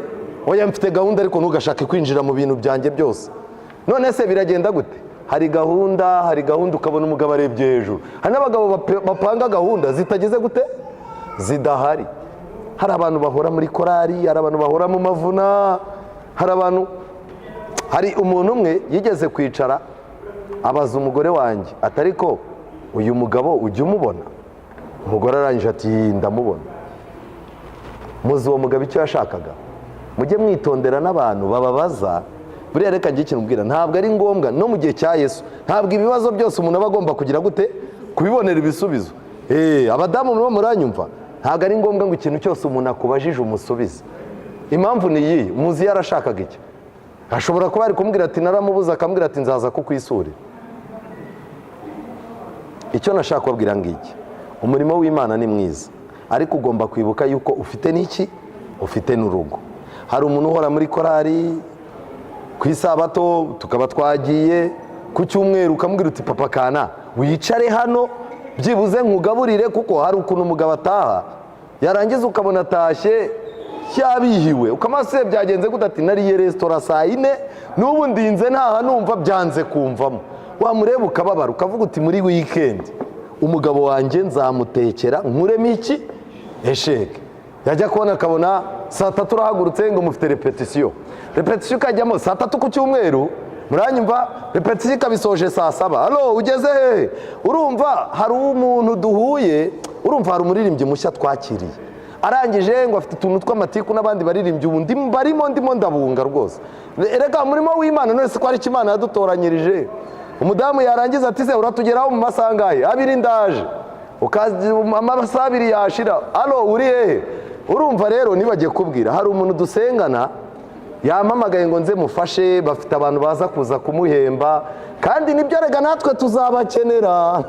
"Oya, mfite gahunda, ariko ntugashake kwinjira mu bintu byanjye byose." "None se biragenda gute?" "Hari gahunda, hari gahunda." Ukabona umugabo arebye hejuru. Hari n'abagabo bapanga gahunda zitageze gute? Zidahari. Hari abantu bahora muri korari, hari abantu bahora mu mavuna, hari abantu. Hari umuntu umwe yigeze kwicara abaza umugore wanjye atari ko: "Uyu mugabo ujya umubona?" Umugore arangije ati: "Ndamubona." Muzi uwo mugabo icyo yashakaga? Mujye mwitondera n'abantu bababaza. Buriya reka njye ikintu mbwira, ntabwo ari ngombwa, no mu gihe cya Yesu, ntabwo ibibazo byose umuntu aba agomba kugira gute? Kubibonera ibisubizo. Abadamu muba muranyumva? Ntabwo ari ngombwa ngo ikintu cyose umuntu akubajije umusubize. Impamvu ni iyi: muzi yarashakaga iki? Ashobora kuba ari kumubwira ati: "Naramubuze," akamubwira ati: "Nzaza kukwisurira." Icyo nashaka kubabwira ngiki: umurimo w'Imana ni mwiza, ariko ugomba kwibuka yuko ufite n'iki? Ufite n'urugo. Hari umuntu uhora muri korari, ku isabato tukaba twagiye, ku cyumweru ukamubwira uti: "Papa kana, wicare hano byibuze nkugaburire," kuko hari ukuntu umugabo ataha, yarangiza ukabona atashye yabihiwe, ukamase: "Byagenze gute?" Ati: "Nariye resitora saa 4, n'ubu ndinze ntaha numva byanze kumvamo." Wamureba ukababara, ukavuga uti: "Muri weekend umugabo wanjye nzamutekera nkuremo iki? Esheke." Yajya kubona akabona saa 3 urahagurutse ngo mufite répétition, répétition ukajyamo saa 3 ku cyumweru. Muranyumva? Répétition ikabisoje saa 7: "Allo, ugeze hehe?" "Urumva hari umuntu duhuye, urumva hari umuririmbyi mushya twakiriye, arangije ngo afite utuntu tw'amatiku n'abandi baririmbyi, ubu barimo ndimo ndabunga rwose." Erega umurimo w'Imana, none se ko ari icyo Imana yadutoranyirije? Umudamu yarangiza ati: "Se uratugeraho mu masaha angahe?" "2 ndaje." Ukaza amasaha 2 yashira: "Allo, uri hehe?" Urumva rero, nibagiye kubwira, hari umuntu dusengana yampamagaye ngo nze mufashe, bafite abantu baza kuza kumuhemba. Kandi nibyo rega, natwe tuzabakenera.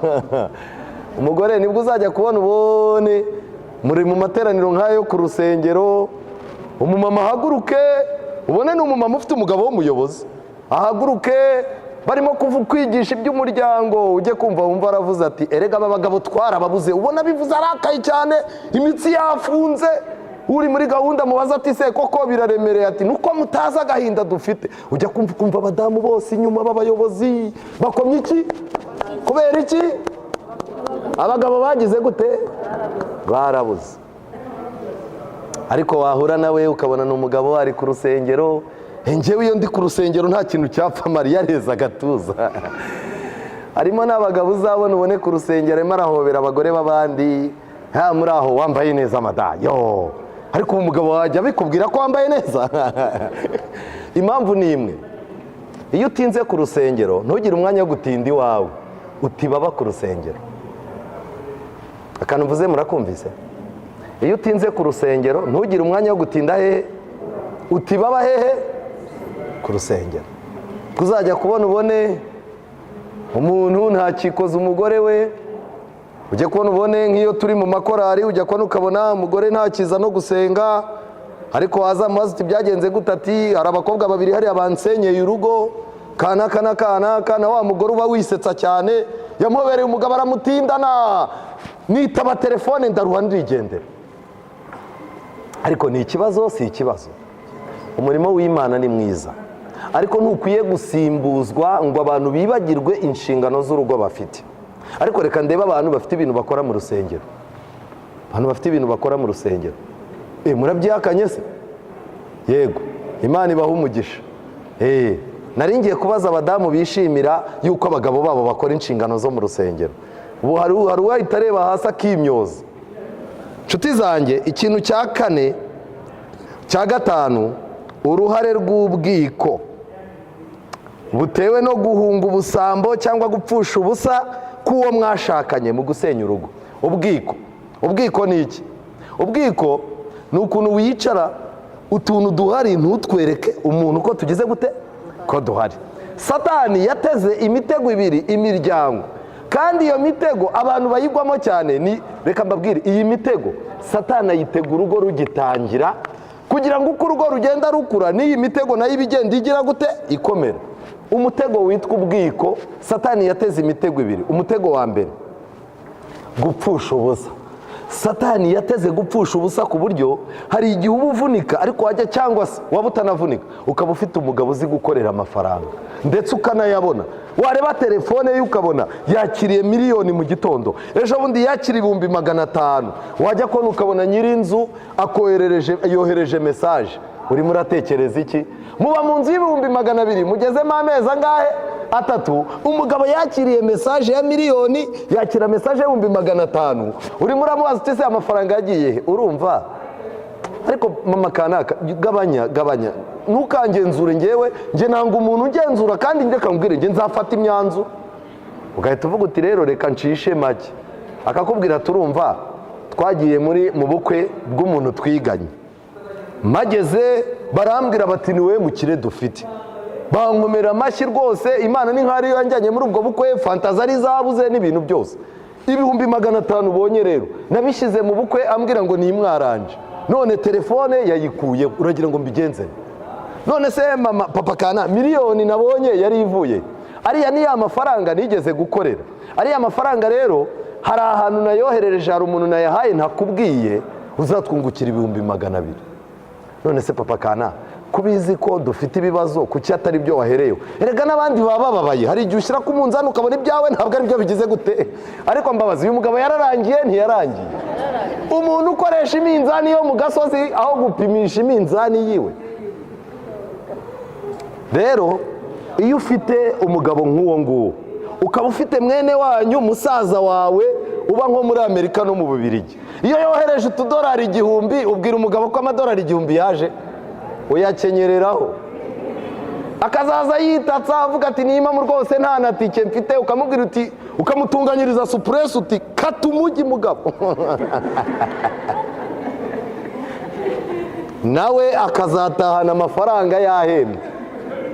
Umugore nibwo uzajya kubona ubone muri mu materaniro nk'ayo ku rusengero, umumama ahaguruke, ubone ni umumama ufite umugabo w'umuyobozi, ahaguruke barimo kwigisha iby'umuryango, ujye kumva wumva aravuze ati: "Erega aba bagabo twarababuze." Ubona bivuze arakaye cyane, imitsi yafunze. Uri muri gahunda mubaza ati: "Se koko biraremereye?" Ati: "Nuko mutazi agahinda dufite." Ujya kumva kumva abadamu bose inyuma b'abayobozi bakomye iki? Kubera iki? Abagabo bagize gute? Barabuze. Ariko wahura nawe ukabona ni umugabo ari ku rusengero. Njyewe iyo ndi ku rusengero nta kintu cyapfa. Mariya areza agatuza. Harimo n'abagabo uzabona, ubone ku rusengero arimo arahobera abagore b'abandi: "Ha, muri aho, wambaye neza mada." Yo, ariko ubu umugabo wajya abikubwira ko wambaye neza? Impamvu ni imwe: iyo utinze ku rusengero ntugire umwanya wo gutinda iwawe, utibaba ku rusengero. Akantu mvuze murakumvise? Iyo utinze ku rusengero ntugire umwanya wo gutinda hehe? Utibaba hehe? Ku rusengero. Kuzajya kubona ubone umuntu ntakikoza umugore we. Ujya kubona ubone nk'iyo turi mu makorari, ujya kubona ukabona umugore ntakiza no gusenga, ariko waza mubaza uti: "Byagenze gute?" Ati: "Hari abakobwa babiri hariya bansenyeye urugo, kanaka na kanaka." Na wa mugore uba wisetsa cyane yamubereye umugabo aramutindana, nitaba telefone ndaruha ndigendera. Ariko ni ikibazo, si ikibazo? Umurimo w'Imana ni mwiza, ariko ntukwiye gusimbuzwa ngo abantu bibagirwe inshingano z'urugo bafite. Ariko reka ndebe abantu bafite ibintu bakora mu rusengero, abantu bafite ibintu bakora mu rusengero. Murabyihakanye se? Yego, Imana ibaha umugisha. Nari ngiye kubaza abadamu bishimira yuko abagabo babo bakora inshingano zo mu rusengero. Ubu hari uwahita areba hasi akimyoza. Inshuti zanjye, ikintu cya kane, cya gatanu: uruhare rw'ubwiko butewe no guhunga ubusambo cyangwa gupfusha ubusa k'uwo mwashakanye mu gusenya urugo. Ubwiko, ubwiko ni iki? Ubwiko ni ukuntu wicara utuntu duhari ntutwereke umuntu ko tugize gute, ko duhari. Satani yateze imitego ibiri imiryango, kandi iyo mitego abantu bayigwamo cyane. Ni reka mbabwire, iyi mitego Satani ayitega urugo rugitangira, kugira ngo uko urugo rugenda rukura n'iyi mitego nayo iba igenda igira gute? Ikomera. Umutego witwa ubwiko, Satani yateze imitego ibiri. Umutego wa mbere, gupfusha ubusa. Satani yateze gupfusha ubusa ku buryo hari igihe uba uvunika, ariko wajya, cyangwa se waba utanavunika, ukaba ufite umugabo uzi gukorera amafaranga ndetse ukanayabona, wareba telefone ye ukabona yakiriye 1 miliyoni mu gitondo, ejo bundi yakiriye 500,000, wajya kubona ukabona nyir'inzu akoherereje, yohereje message. Urimo uratekereza iki? Muba mu nzu y'200,000, mugezemo amezi angahe? 3. Umugabo yakiriye message ya 1 miliyoni, yakira message y'500,000. Urimo uramubaza uti: "Se amafaranga yagiye he?" Urumva ariko mama kanaka, gabanya, gabanya, ntukangenzure. Ngewe nge nanga umuntu ugenzura, kandi reka mbwire, nge nzafata imyanzuro. Ugahita uvuga uti: "Rero reka ncishe make." Akakubwira: "Turumva twagiye muri mu bukwe bw'umuntu twiganye, mageze barambwira bati ni wowe mukire dufite, bankomera amashyi rwose. Imana ni nk'aho ariyo yanjyanye muri ubwo bukwe, fanta zari zabuze n'ibintu byose. 500,000 ubonye rero nabishyize mu bukwe, ambwira ngo nimwaranje, none telefone yayikuye, uragira ngo mbigenze nte? None se mama, papa kana, 1 miliyoni nabonye yari ivuye ariya ni ya mafaranga nigeze gukorera. Ariya mafaranga rero hari ahantu nayoherereje, hari umuntu nayahaye ntakubwiye, uzatwungukira 200,000. None se papa kana, kubizi ko dufite ibibazo, kuki atari byo wahereyeho? Erega n'abandi baba bababaye. Hari igihe ushyira ku munzani ukabona ibyawe ntabwo ari byo bigize gute." Ariko mbabazi, uyu mugabo yararangiye? Ntiyarangiye? Umuntu ukoresha iminzani yo mu gasozi aho gupimisha iminzani yiwe. Rero iyo ufite umugabo nk'uwo nguwo, ukaba ufite mwene wanyu, musaza wawe uba nko muri Amerika no mu Bubirigi, iyo yohereje utudolari 1000, ubwira umugabo ko amadolari 1000 yaje, uyakenyereraho, akazaza yitatsa avuga ati: "Niba mu rwose nta na tike mfite." Ukamubwira uti, ukamutunganyiriza surprise, uti: "Kata umujyi mugabo." Nawe akazatahana amafaranga yahembwe,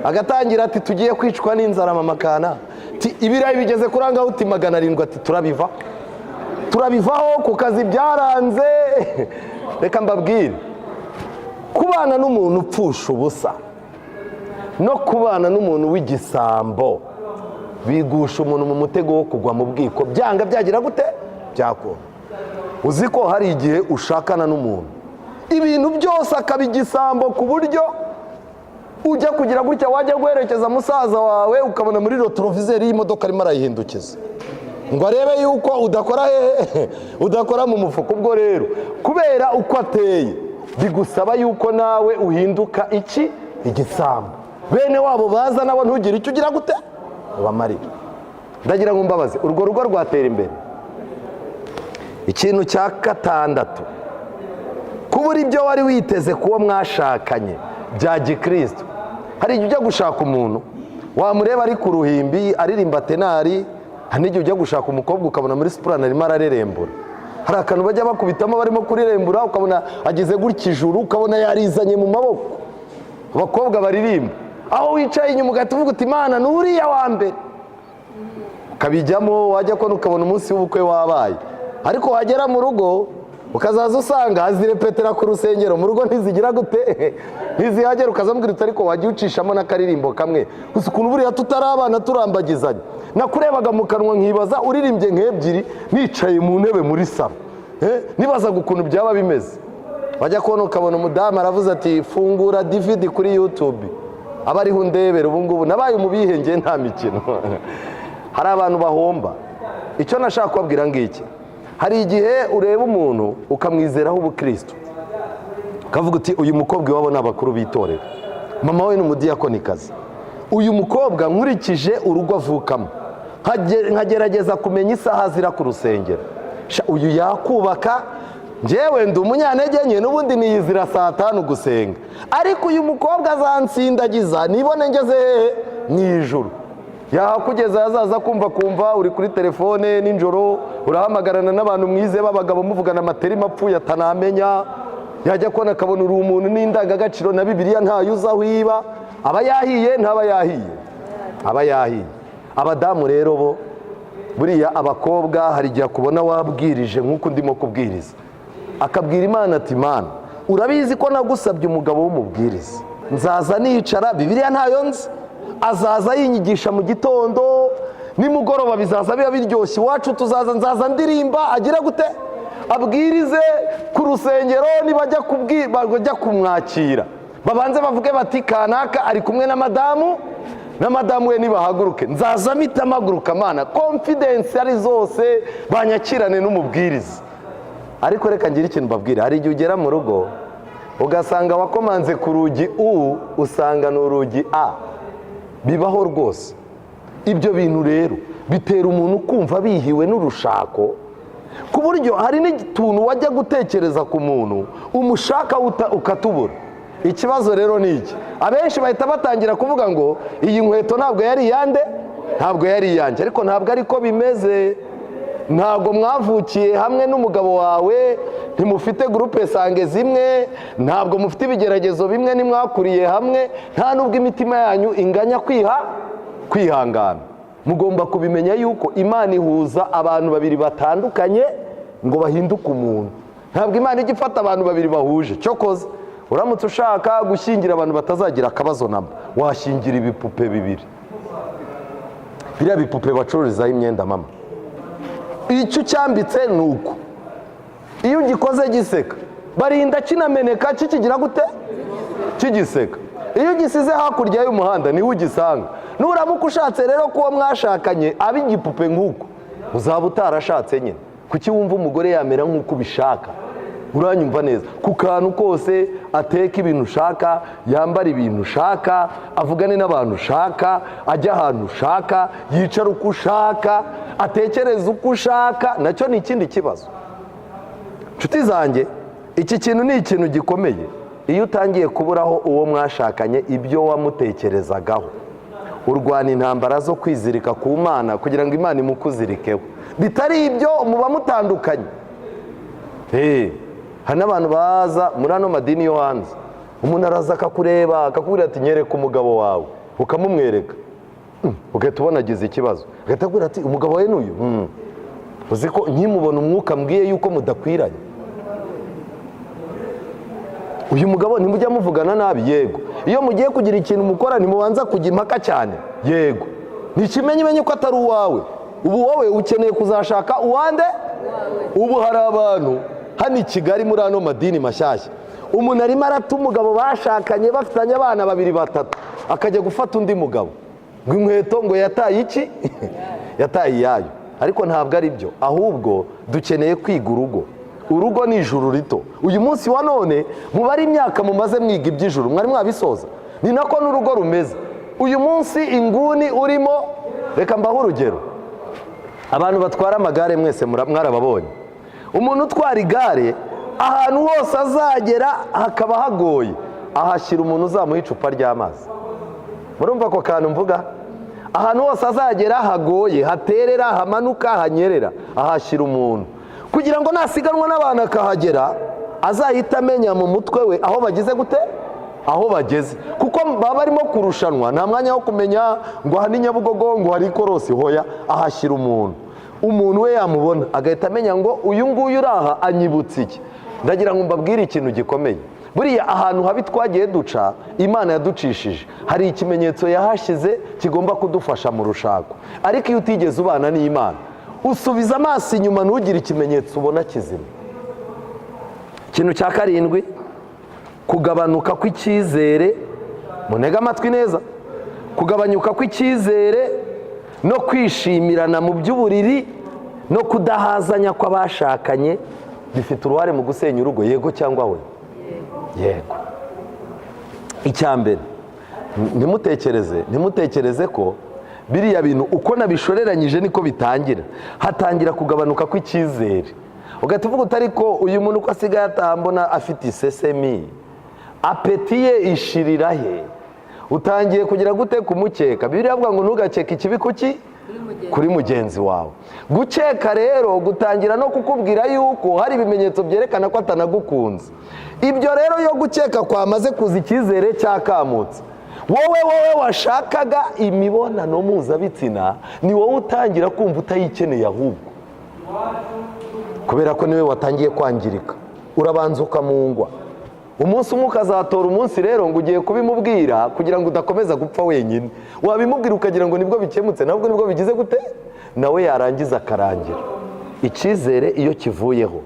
agatangira ati: "Tugiye kwicwa n'inzara, mama kana." Ati: "Ibirayi bigeze kuri angahe?" Uti: "700." Ati: "Turabiva, turabivaho ku kazi byaranze." Reka mbabwire, kubana n'umuntu upfusha ubusa no kubana n'umuntu w'igisambo bigusha umuntu mu mutego wo kugwa mu bwiko. Byanga byagira gute? Byakunda. Uzi ko hari igihe ushakana n'umuntu, ibintu byose akaba igisambo, ku buryo ujya kugira gutya, wajya guherekeza musaza wawe, ukabona muri rétroviseur y'imodoka arimo arayihindukiza ngo arebe yuko udakora hehe, udakora mu mufuka. Ubwo rero kubera uko ateye, bigusaba yuko nawe uhinduka iki? Igisambo. Bene wabo baza nabo ntugire icyo ugira gute, ubamarira. Ndagira ngo mbabaze, urwo rugo rwatera imbere? Ikintu cya gatandatu, kubura ibyo wari witeze kuwo mwashakanye bya gikristo. Hari igihe ujya gushaka umuntu, wamureba ari ku ruhimbi aririmba ténor. Hari n'igihe ujya gushaka umukobwa, ukabona muri soprano arimo ararerembura. Hari akantu bajya bakubitamo barimo kurerembura, ukabona ageze gutya ijuru, ukabona yarizanye mu maboko. Abakobwa baririmba, aho wicaye inyuma ugahita uvuga uti: "Imana, ni uriya wa mbere." Ukabijyamo, wajya kubona ukabona umunsi w'ubukwe wabaye, ariko wagera mu rugo ukazaza usanga azirepetera ku rusengero, mu rugo ntizigira gute? Ntizihagera. Ukazamubwira uti: "Ariko wajya ucishamo n'akaririmbo kamwe gusa, ukuntu buriya tutari abana turambagizanya, nakurebaga mu kanwa nkibaza uririmbye nk'ebyiri nicaye mu ntebe muri salon, nibazaga ukuntu byaba bimeze." Wajya kubona ukabona umudamu aravuze ati: "Fungura DVD kuri YouTube, aba ariho undebera. Ubu ngubu nabaye umubihenge, nta mikino." Hari abantu bahomba. Icyo nashaka kubabwira ngiki: hari igihe ureba umuntu ukamwizeraho ubukristo, ukavuga uti: "Uyu mukobwa iwabo ni abakuru b'itorero, mama we ni umudiyakonikazi. Uyu mukobwa nkurikije urugo avukamo, nkagerageza kumenya isaha azira ku rusengero, uyu yakubaka. Njyewe ndi umunyantege nke, n'ubundi niyizira saa 5 gusenga, ariko uyu mukobwa azansindagiza nibone ngeze hehe? Mu ijuru." Yahakugeza, yazaza kumva kumva uri kuri telefone nijoro, urahamagarana n'abantu mwize b'abagabo, muvugana amaterima apfuye atanamenya. Yajya kubona akabona uri umuntu n'indangagaciro na Bibiliya ntayo uzi aho iba. Aba yahiye, ntaba yahiye? Aba yahiye. Abadamu rero bo buriya, abakobwa, hari igihe akubona wabwirije nk'uko ndimo kubwiriza, akabwira Imana ati: "Mana, urabizi ko nagusabye umugabo w'umubwiriza. Nzaza nicara, Bibiliya ntayo nzi, azaza yinyigisha mu gitondo, nimugoroba bizaza biba biryoshye iwacu, tuzaza, nzaza ndirimba, agira gute, abwirize ku rusengero. Nibajya bajya kumwakira, babanze bavuge bati: 'Kanaka ari kumwe na madamu we.' Nibahaguruke, nzaza mpita mpaguruka. Mana, confidence ari zose, banyakirane n'umubwiriza." Ariko reka ngire ikintu mbabwira: hari igihe ugera mu rugo ugasanga wakomanze ku rugi U, usanga ni urugi A. Bibaho rwose. Ibyo bintu rero bitera umuntu kumva bihiwe n'urushako, ku buryo hari n'utuntu wajya gutekereza ku muntu umushaka ukatubura. Ikibazo rero ni iki: abenshi bahita batangira kuvuga ngo iyi nkweto ntabwo yari iyande, ntabwo yari iyanjye. Ariko ntabwo ariko bimeze. Ntabwo mwavukiye hamwe n'umugabo wawe, ntimufite groupe sanguin zimwe, ntabwo mufite ibigeragezo bimwe, ntimwakuriye hamwe, nta n'ubwo imitima yanyu inganya kwihangana. Mugomba kubimenya yuko Imana ihuza abantu babiri batandukanye ngo bahinduke umuntu. Ntabwo Imana ijya ifata abantu babiri bahuje. Cyokoze uramutse ushaka gushyingira abantu batazagira akabazo namba, washyingira ibipupe bibiri, biriya bipupe bacururizaho imyenda. Mama, icyo ucyambitse ni uko, iyo ugikoze giseka, barinda kinameneka kikigira gute? Kigiseka. Iyo ugisize hakurya y'umuhanda niho ugisanga. Nuramuka ushatse rero ko uwo mwashakanye aba igipupe nk'uko, uzaba utarashatse nyine. Kuki wumva umugore yamera nk'uko ubishaka? Uranyumva neza? Ku kantu kose, ateka ibintu ushaka, yambara ibintu ushaka, avugane n'abantu ushaka, ajya ahantu ushaka, yicara uko ushaka, atekereza uko ushaka, nacyo ni ikindi kibazo. Inshuti zanjye, iki kintu ni ikintu gikomeye. Iyo utangiye kuburaho uwo mwashakanye ibyo wamutekerezagaho, urwana intambara zo kwizirika ku Mana kugira ngo Imana imukuzirikeho. Bitari ibyo, muba mutandukanye. Hari n'abantu baza muri ano madini yo hanze, umuntu araza akakureba, akakubwira ati: "Nyereka umugabo wawe." Ukamumwereka, ugahita ubona agize ikibazo, agahita akubwira ati: "Umugabo wawe n'uyu? Uzi ko nkimubona umwuka mbwiye yuko mudakwiranye? Uyu mugabo ntimujya muvugana nabi?" "Yego." "Iyo mugiye kugira ikintu mukora, ntimubanza kujya impaka cyane?" "Yego." "Ni ikimenyimenyi ko atari uwawe. Ubu wowe ukeneye kuzashaka uwande." Ubu hari abantu hano i Kigali muri ano madini mashyashya, umuntu arimo arata umugabo bashakanye, bafitanye abana babiri, batatu, akajya gufata undi mugabo, ngo inkweto ngo yataye iki? Yataye iyayo. Ariko ntabwo ari byo, ahubwo dukeneye kwiga urugo. Urugo ni ijuru rito. Uyu munsi wa none mubare imyaka mumaze mwiga iby'ijuru, mwari mwabisoza? Ni nako n'urugo rumeze. Uyu munsi inguni urimo, reka mbahe urugero. Abantu batwara amagare mwese mwarababonye. Umuntu utwara igare, ahantu hose azagera hakaba hagoye, ahashyira umuntu uzamuha icupa ry'amazi. Murumva ako kantu mvuga? Ahantu hose azagera hagoye, haterera, hamanuka, hanyerera, ahashyira umuntu kugira ngo nasiganwa n'abantu akahagera, azahita amenya mu mutwe we aho bagize gute, aho bageze, kuko baba barimo kurushanwa. Nta mwanya wo kumenya ngo aha ni Nyabugogo, ngo hari ikorosi. Hoya, ahashyira umuntu. Umuntu we yamubona agahita amenya ngo uyu nguyu uri aha anyibutse iki. Ndagira ngo mbabwire ikintu gikomeye. Buriya ahantu habi twagiye duca, Imana yaducishije, hari ikimenyetso yahashyize kigomba kudufasha mu rushako. Ariko iyo utigeze ubana n'Imana, usubiza amaso inyuma, ntugire ikimenyetso ubona kizima. Ikintu cya karindwi, kugabanuka kw'icyizere. Munege amatwi neza. Kugabanyuka kw'icyizere no kwishimirana mu by'uburiri no kudahazanya kw'abashakanye bifite uruhare mu gusenya urugo, yego cyangwa we? Yego. Icya mbere, ntimutekereze ko biriya bintu uko nabishoreranyije niko bitangira. Hatangira kugabanuka kw'icyizere, ugahita uvuga uti: "Ariko uyu muntu uko asigaye ataha mbona afite isesemi, appétit ye ishirira he?" Utangiye kugira gute? Kumukeka. Bibiliya avuga ngo ntugakeke ikibi kuki? Kuri mugenzi wawe. Gukeka rero gutangira no kukubwira yuko hari ibimenyetso byerekana ko atanagukunze. Ibyo rero, iyo gukeka kwamaze kuza, icyizere cyakamutse. Wowe washakaga imibonano mpuzabitsina, ni wowe utangira kumva utayikeneye ahubwo, kubera ko niwe watangiye kwangirika. Urabanza ukamungwa umunsi umwe, ukazatora umunsi rero ngo ugiye kubimubwira kugira ngo udakomeza gupfa wenyine. Wabimubwira ukagira ngo nibwo bikemutse, nabwo nibwo bigize gute? Nawe yarangiza akarangira. Icyizere iyo kivuyeho,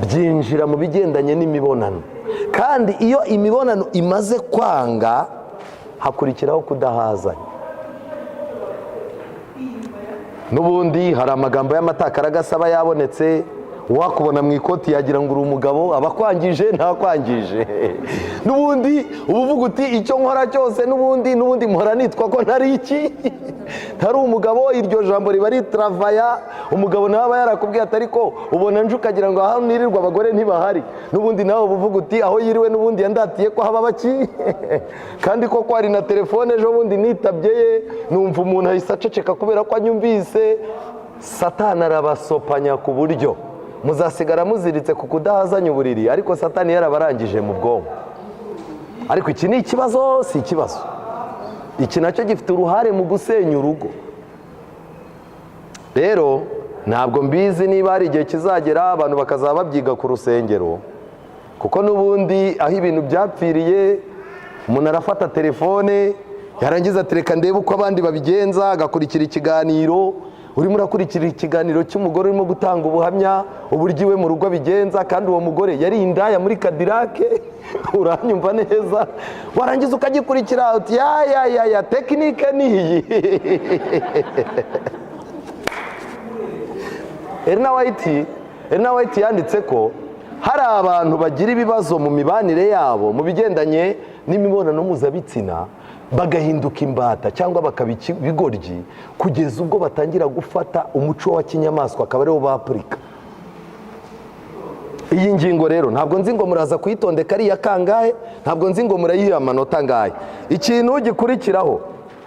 byinjira mu bigendanye n'imibonano. Kandi iyo imibonano imaze kwanga, hakurikiraho kudahazanya. N'ubundi hari amagambo y'amatakaragasa aba yabonetse. Uwakubona mu ikoti yagira ngo uri umugabo, aba akwangije ntakwangije. N'ubundi uba uvuga uti: "Icyo nkora cyose n'ubundi mpora nitwa ko ntari iki? Ntari umugabo." Iryo jambo riba ritaravaya. Umugabo nawe aba yarakubwiye ati: "Ariko ubona nje ukagira ngo aho nirirwa abagore ntibahari." N'ubundi nawe uba uvuga uti: "Aho yiriwe n'ubundi yandatiye ko haba baki." Kandi koko hari na telefone ejo bundi nitabye ye, numva umuntu ahise aceceka kubera ko anyumvise. Satani arabasopanya ku buryo muzasigara muziritse ku kudahazanya uburiri, ariko Satani yarabarangije mu bwonko. Ariko iki ni ikibazo, si ikibazo? Iki nacyo gifite uruhare mu gusenya urugo. Rero ntabwo mbizi niba hari igihe kizagera abantu bakazaba babyiga ku rusengero, kuko n'ubundi aho ibintu byapfiriye, umuntu arafata telefone, yarangiza atereka ndebe uko abandi babigenza, agakurikira ikiganiro. Urimo urakurikira ikiganiro cy'umugore urimo gutanga ubuhamya uburyo iwe mu rugo abigenza, kandi uwo mugore yari indaya muri Cadillac. Uranyumva neza? Warangiza ukagikurikira uti: "Ya ya ya ya, technique ni iyi." Ellen White yanditse ko hari abantu bagira ibibazo mu mibanire yabo mu bigendanye n'imibonano mpuzabitsina, bagahinduka imbata cyangwa bakaba ibigoryi, kugeza ubwo batangira gufata umuco wa kinyamaswa, akaba ariwo bapurika. Iyi ngingo rero ntabwo nzi ngo muraza kuyitondeka ari iya kangahe, ntabwo nzi ngo murayiha amanota angahe. Ikintu gikurikiraho,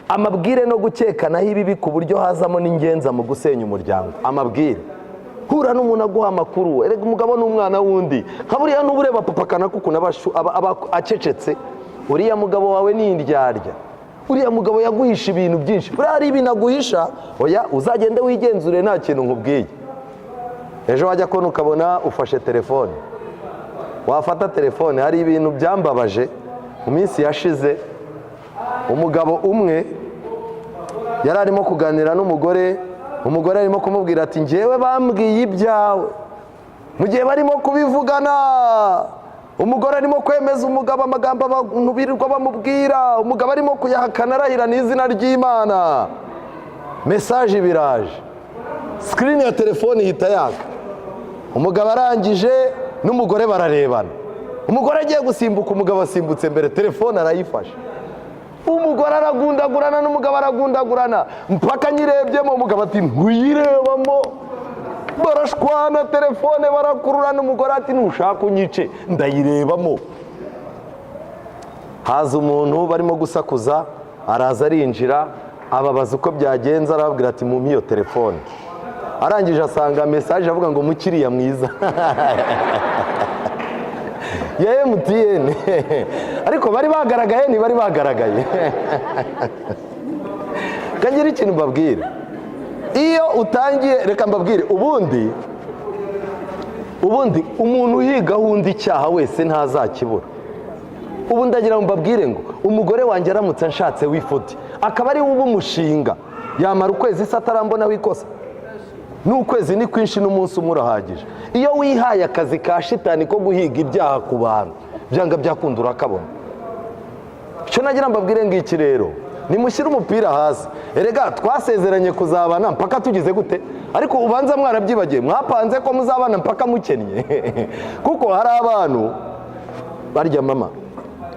amabwire no gukekanaho ibibi ku buryo hazamo n'ingenza mu gusenya umuryango. Amabwire. Hura n'umuntu aguha amakuru. Erega umugabo ni umwana w'undi. Nka buriya n'uba ureba papa kanaka ukuntu aba acecetse, uriya mugabo wawe ni indyarya, uriya mugabo yaguhisha ibintu byinshi, buriya hari ibintu aguhisha. Oya, uzagende wigenzure, nta kintu nkubwiye. Ejo wajya kubona ukabona ufashe telefone, wafata telefone. Hari ibintu byambabaje mu minsi yashize. Umugabo umwe yari arimo kuganira n'umugore, umugore arimo kumubwira ati: "Ngewe bambwiye ibyawe." Mu gihe barimo kubivugana, umugore arimo kwemeza umugabo amagambo abantu birirwa bamubwira, umugabo arimo kuyahakana arahira n'izina ry'Imana. Message biraje, screen ya telefone ihita yaka. Umugabo arangije n'umugore bararebana. Umugore agiye gusimbuka, umugabo asimbutse mbere, telefone arayifashe. Umugore aragundagurana n'umugabo aragundagurana mpaka nyirebyemo. Umugabo ati: "Ntuyirebamo." Barashwana, telefone barakururana. Umugore ati: "Ntushaka unyice, ndayirebamo." Haza umuntu barimo gusakuza, araza arinjira, ababaza uko byagenze, arababwira ati: "Mumpe iyo telefone." Arangije asanga message avuga ngo: "Mukiriya mwiza", ya MTN. Ariko bari bagaragaye, ntibari bagaragaye. Kagira ikintu mbabwira: iyo utangiye, reka mbabwire, ubundi umuntu uhigaho undi icyaha wese ntazakibura. Ubu ndagira ngo mbabwire ngo umugore wanjye aramutse anshatse w'ifuti, akaba ari we uba umushinga, yamara ukwezi se atarambonaho ikosa? N'ukwezi ni kwinshi, n'umunsi umwe urahagije. Iyo wihaye akazi ka shitani ko guhiga ibyaha ku bantu, byanga byakunda urakabona. Icyo nagira mbabwire ngiki rero: nimushyire umupira hasi. Erega twasezeranye kuzabana mpaka tugize gute? Ariko ubanza mwarabyibagiye. Mwapanze ko muzabana mpaka mukennye, kuko hari abantu barya. Mama,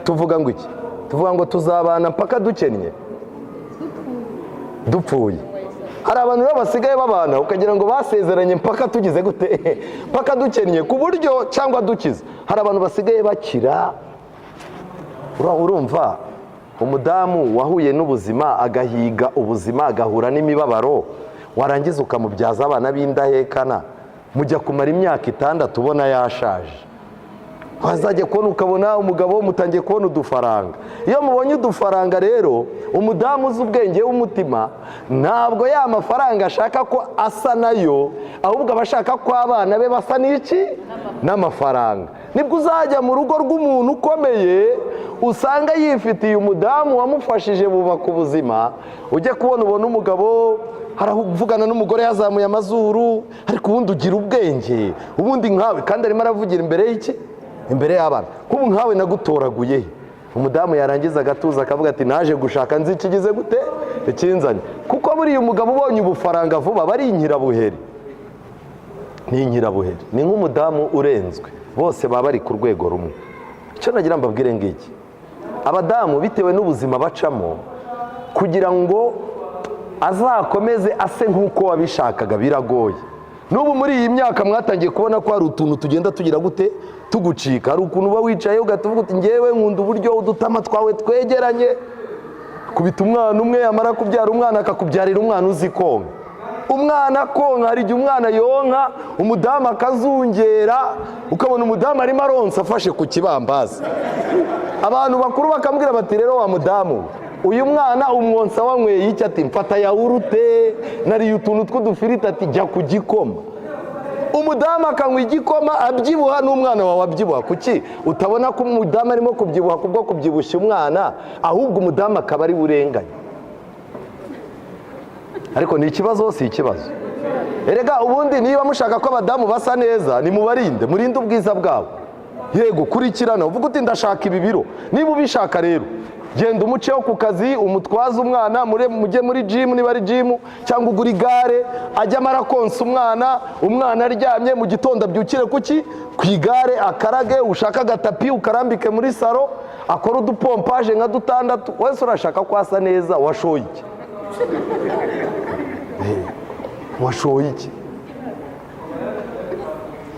tuvuga ngo iki? Tuvuga ngo tuzabana mpaka dukennye, dupfuye. Hari abantu rero basigaye babana ukagira ngo basezeranye mpaka tugize gute? Mpaka dukennye ku buryo cyangwa dukize. Hari abantu basigaye bakira. Urumva umudamu wahuye n'ubuzima, agahiga ubuzima, agahura n'imibabaro, warangiza ukamubyaza abana b'indahekana, mujya kumara imyaka 6 ubona yashaje, wazajya kubona ukabona umugabo mutangiye kubona udufaranga. Iyo mubonye udufaranga rero, umudamu uzi ubwenge w'umutima ntabwo ya mafaranga ashaka ko asa nayo, ahubwo aba ashaka ko abana be basa n'iki? N'amafaranga. Nibwo uzajya mu rugo rw'umuntu ukomeye, usanga yifitiye umudamu wamufashije bubaka ubuzima, ujya kubona ubona umugabo haravugana n'umugore yazamuye amazuru: "Ariko ubundi ugira ubwenge, ubundi nkawe?" Kandi arimo aravugira imbere y'iki? Imbere y'abana. "Nk'ubu nkawe nagutoraguye he?" Umudamu yarangiza agatuza, akavuga ati: "Naje gushaka nzi ikigize gute? Ikinzanye." Kuko buriya umugabo ubonye ubufaranga vuba aba ari inkirabuheri, ni inkirabuheri, ni nk'umudamu urenzwe, bose baba bari ku rwego rumwe. Icyo nagira mbabwire ngiki: abadamu bitewe n'ubuzima bacamo, kugira ngo azakomeze ase nk'uko wabishakaga biragoye. N'ubu muri iyi myaka mwatangiye kubona ko hari utuntu tugenda tugira gute? Tugucika. Hari ukuntu uba wicaye ugahita uvuga uti: "Ngewe nkunda uburyo udutama twawe twegeranye." Kubita umwana umwe, yamara kubyara umwana akakubyarira umwana uzi konka. Umwana konka, hari igihe umwana yonka umudamu akazungera, ukabona umudamu arimo aronsa afashe ku kibambasi. Abantu bakuru bakamubwira bati: "Rero wa mudamu, uyu mwana umwonsa wanyweye iki?" Ati: "Mfata yawurute, nariye utuntu tw'udufiriti." Ati: "Jya ku gikoma." Umudamu akanywa igikoma abyibuha, n'umwana wawe abyibuha. Kuki utabona ko umudamu arimo kubyibuha kubwo kubyibushya umwana, ahubwo umudamu akaba ari burenganye? Ariko ni ikibazo, si ikibazo? Erega ubundi niba mushaka ko abadamu basa neza, nimubarinde, murinde ubwiza bwabo. Yego, kurikirana, uvuga uti: "Ndashaka ibi biro." Niba ubishaka rero, genda umuceho ku kazi, umutwaze umwana, mujye muri gym niba ari gym, cyangwa ugura igare ajye amara konsa umwana. Umwana aryamye, mu gitondo abyukire kuki? Ku igare, akarage. Ushaka agatapi ukarambike muri salon, akore udupompage nka dutandatu. Wese urashaka ko asa neza, washoye iki? Washoye iki?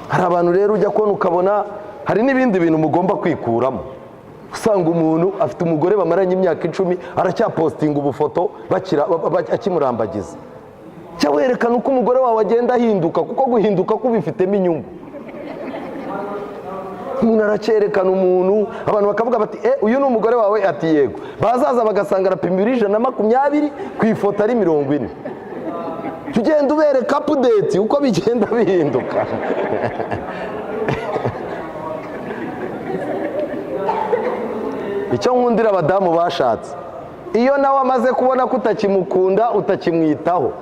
Hari abantu rero ujya kubona ukabona hari n'ibindi bintu mugomba kwikuramo. Usanga umuntu afite umugore bamaranye imyaka 10, aracyapostinga ubufoto akimurambagiza. Jya werekana uko umugore wawe agenda ahinduka, kuko guhinduka kubifitemo inyungu. Umuntu aracyerekana umuntu, abantu bakavuga bati uyu ni umugore wawe? Ati yego. Bazaza bagasanga arapima ibiro 120, ku ifoto ari 40. Tugenda ubereka update uko bigenda bihinduka. Icyo nkundira abadamu bashatse, iyo nawe amaze kubona ko utakimukunda, utakimwitaho,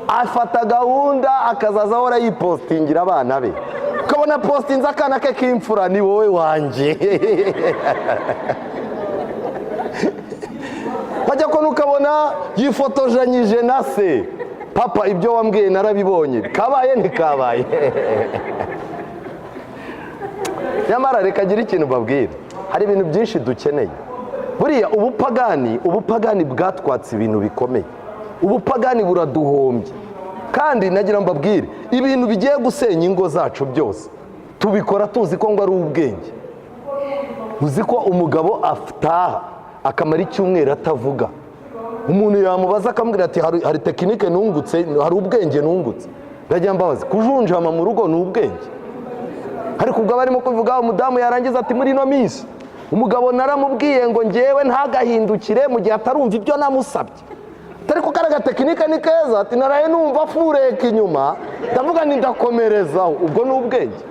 afata gahunda akazaza ahora yipostingira abana be. Ukabona postinze akana ke k'imfura, ni wowe wanjye. Wajya kubona ukabona yifotojanyije na se, papa ibyo wambwiye narabibonye, kabaye ntikabaye. Nyamara reka agire ikintu babwira, hari ibintu byinshi dukeneye. Buriya ubupagani bwatwatse ibintu bikomeye, ubupagani buraduhombye. Kandi nagira mbabwire, ibintu bigiye gusenya ingo zacu byose tubikora tuzi ko ngo ari ubwenge. Uzi ko umugabo ataha akamara icyumweru atavuga, umuntu yamubaza akamubwira ati hari tekinike nungutse, hari ubwenge nungutse. Ndagira mbabazi, kujunjama mu rugo ni ubwenge. Ariko ubwo barimo kubivuga, umudamu yarangiza ati muri ino minsi umugabo naramubwiye ngo ngewe ntagahindukire mu gihe atarumva ibyo namusabye. Atari ko kariya gatekinike ni keza, ati naraye numva fureka inyuma, ndavuga nti ndakomerezaho. Ubwo ni ubwenge?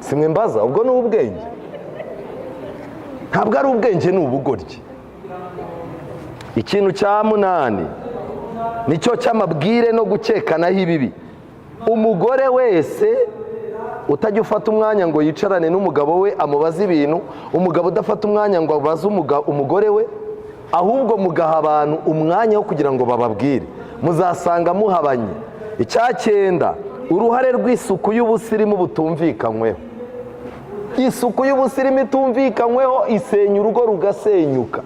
Simwe mbaza, ubwo ni ubwenge? Ntabwo ari ubwenge, ni ubugoryi. Ikintu cya munani nicyo cy'amabwire no gukekanaho ibibi. Umugore wese utajya ufata umwanya ngo yicarane n'umugabo we amubaze ibintu, umugabo udafata umwanya ngo abaze umugore we, ahubwo mugaha abantu umwanya wo kugira ngo bababwire, muzasanga muhabanye. Icya cyenda, uruhare rw'isuku y'ubusirimu butumvikanyweho. Isuku y'ubusirimu itumvikanyweho isenya urugo rugasenyuka.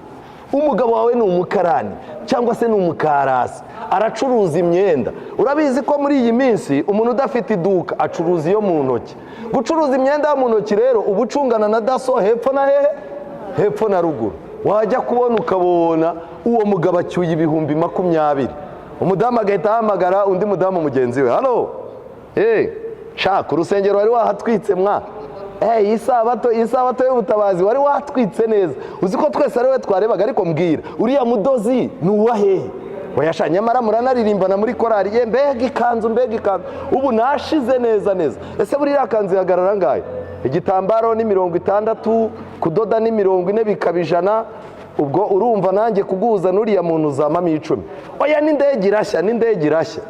Umugabo wawe ni umukarani cyangwa se ni umukarasi, aracuruza imyenda. Urabizi ko muri iyi minsi umuntu udafite iduka acuruza iyo mu ntoki. Gucuruza imyenda yo mu ntoki rero uba ucungana na daso hepfo na hehe, hepfo na ruguru. Wajya kubona ukabona uwo mugabo acyuye 20,000, umudamu agahita ahamagara undi mudamu mugenzi we, halo, shaka urusengero wari wahatwitse mwa, isabato y'ubutabazi wari watwitse neza, uzi ko twese ari we twarebaga, ariko mbwira uriya mudozi ni uwa hehe? Wayasha, nyamara muranaririmbana muri korari ye, mbega ikanzu, mbega ikanzu, ubu nashize neza neza. Ese buriya kanzu ihagarara ngahe? Igitambaro ni 60, kudoda ni 40, bikaba 100. Ubwo urumva nanjye kuguhuza n'uriya muntu uzamamo 10. Oya, n'indege irashya, n'indege irashya.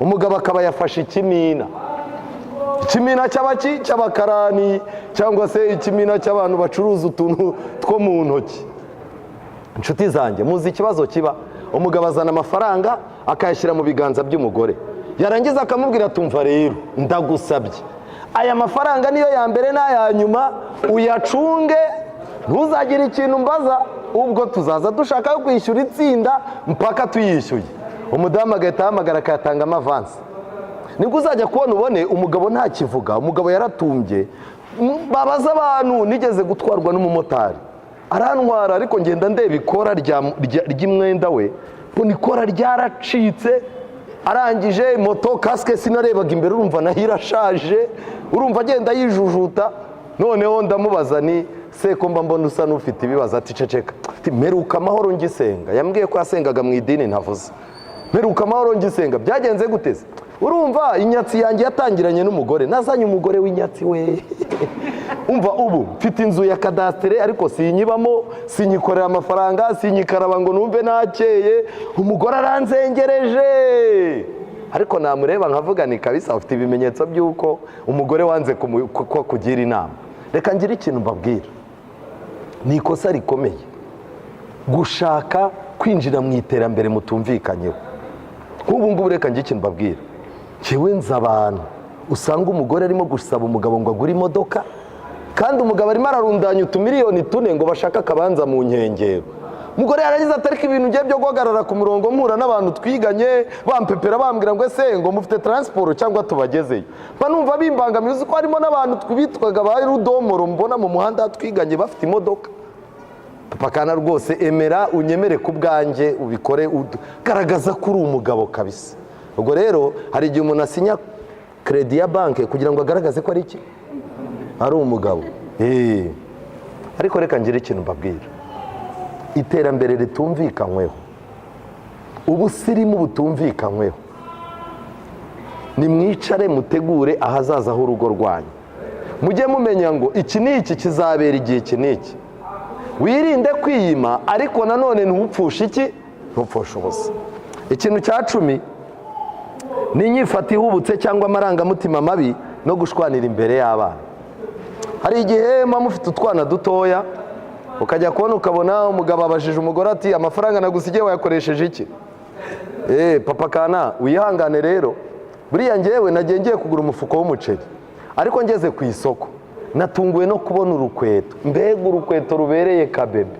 Umugabo akaba yafashe ikimina, ikimina cy'abaki, cy'abakarani, cyangwa se ikimina cy'abantu bacuruza utuntu two mu ntoki. Inshuti zanjye, muzi ikibazo kiba? Umugabo azana amafaranga akayashyira mu biganza by'umugore, yarangiza akamubwira tumva rero ndagusabye, aya mafaranga niyo ya mbere n'aya nyuma, uyacunge, ntuzagire ikintu mbaza, ubwo tuzaza dushaka kwishyura itsinda mpaka tuyishyuye. Umudamu agahita ahamagara akayatanga amavansi. Nibwo uzajya kubona ubone umugabo ntakivuga, umugabo yaratumbye. Babaza abantu, nigeze gutwarwa n'umumotari arantwara, ariko ngenda ndeba ikora ry'umwenda we, mbona ikora ryaracitse. Arangije moto kasike sinarebaga imbere, urumva nayo irashaje, urumva agenda yijujuta. Noneho ndamubaza ni se ko mba mbona usa n'ufite ibibazo? Ati ceceka, mperuka amahoro ngisenga. Yambwiye ko yasengaga mu idini ntavuze. Mperuka amahoro ngisenga, byagenze guteze? Urumva inyatsi yanjye yatangiranye n'umugore, nazanye umugore w'inyatsi we. Umva ubu mfite inzu ya kadasitere, ariko sinyibamo, sinyikorera amafaranga, sinyikaraba ngo numve nakeye. Umugore aranzengereje, ariko namureba nkavuga ni kabisa ufite ibimenyetso by'uko umugore wanze ko kugira inama. Reka ngire ikintu mbabwira, ni ikosa rikomeye gushaka kwinjira mu iterambere mutumvikanyeho. Nk'ubu ngubu reka ngire ikintu mbabwira, njyewe nzi abantu usanga umugore arimo gusaba umugabo ngo agure imodoka, kandi umugabo arimo ararundanya utumiliyoni 4 ngo bashake akabanza mu nkengero. Umugore yarangiza atariko ibintu ngiye byo guhagarara ku murongo mpura n'abantu twiganye bampepera bambwira ngo ese ngo mufite transport cyangwa tubagezeyo, mba numva bimbangamiye. Uzi ko harimo n'abantu bitwaga ba rudomoro mbona mu muhanda twiganye bafite imodoka. Papa kana rwose, emera unyemere ku bwanjye ubikore, garagaza ko uri umugabo kabisa. Ubwo rero hari igihe umuntu asinya crédit ya banki kugira ngo agaragaze ko ari iki, ari umugabo. Ariko reka ngire ikintu mbabwira: iterambere ritumvikanyweho, ubusirimu butumvikanyweho, nimwicare mutegure ahazaza h'urugo rwanyu. Mujye mumenya ngo iki n'iki kizabera igihe iki n'iki. Wirinde kwiyima, ariko nanone ntupfushe iki, ntupfushe ubusa. Ikintu cya 10 ni inyifato ihubutse cyangwa amarangamutima mabi no gushwanira imbere y'abana. Hari igihe muba mufite utwana dutoya, ukajya kubona ukabona umugabo abajije umugore ati: "Amafaranga nagusigiye wayakoresheje iki?" Eee, papa kana, wihangane rero, buriya ngewe nagiye ngiye kugura umufuko w'umuceri, ariko ngeze ku isoko natunguwe no kubona urukweto. Mbega urukweto rubereye kabebe!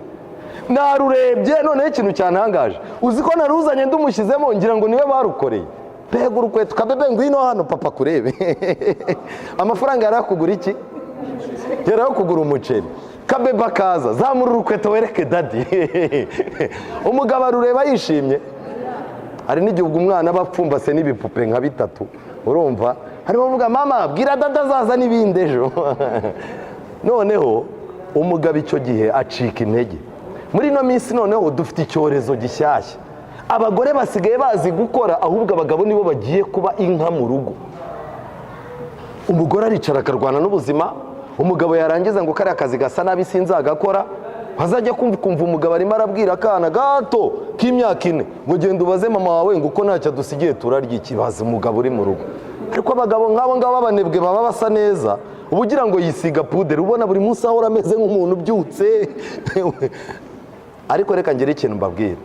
Narurebye, noneho ikintu cyantangaje, uzi ko naruzanye ndumushyizemo ngira ngo niwe barukoreye. Mbega urukweto! Kabebe, ngwino hano papa kurebe. Amafaranga yari akugura iki? Yari kugura umuceri. Kabebe akaza: "Zamura urukweto wereke daddy." Umugabo arureba yishimye. Hari n'igihe ubwo umwana aba apfumbase n'ibipupe nka bitatu, urumva harimo avuga: "Mama, bwira dada azaza n'ibindi ejo." Noneho umugabo icyo gihe acika intege. Muri ino minsi noneho dufite icyorezo gishyashya: abagore basigaye bazi gukora, ahubwo abagabo nibo bagiye kuba inka mu rugo. Umugore aricara akarwana n'ubuzima, umugabo yarangiza ngo: "Kariya kazi gasa nabi, sinzagakora." Wazajya kumva ukumva umugabo arimo arabwira akana gato k'imyaka 4 ngo: "Genda ubaze mama wawe ngo uko ntacyo adusigiye turarya." Ikibazo umugabo uri mu rugo. Ariko abagabo nk'abo ngabo b'abanebwe baba basa neza, uba ugira ngo yisiga puderi, ubona buri munsi ahora ameze nk'umuntu ubyutse. Ariko reka ngire ikintu mbabwira: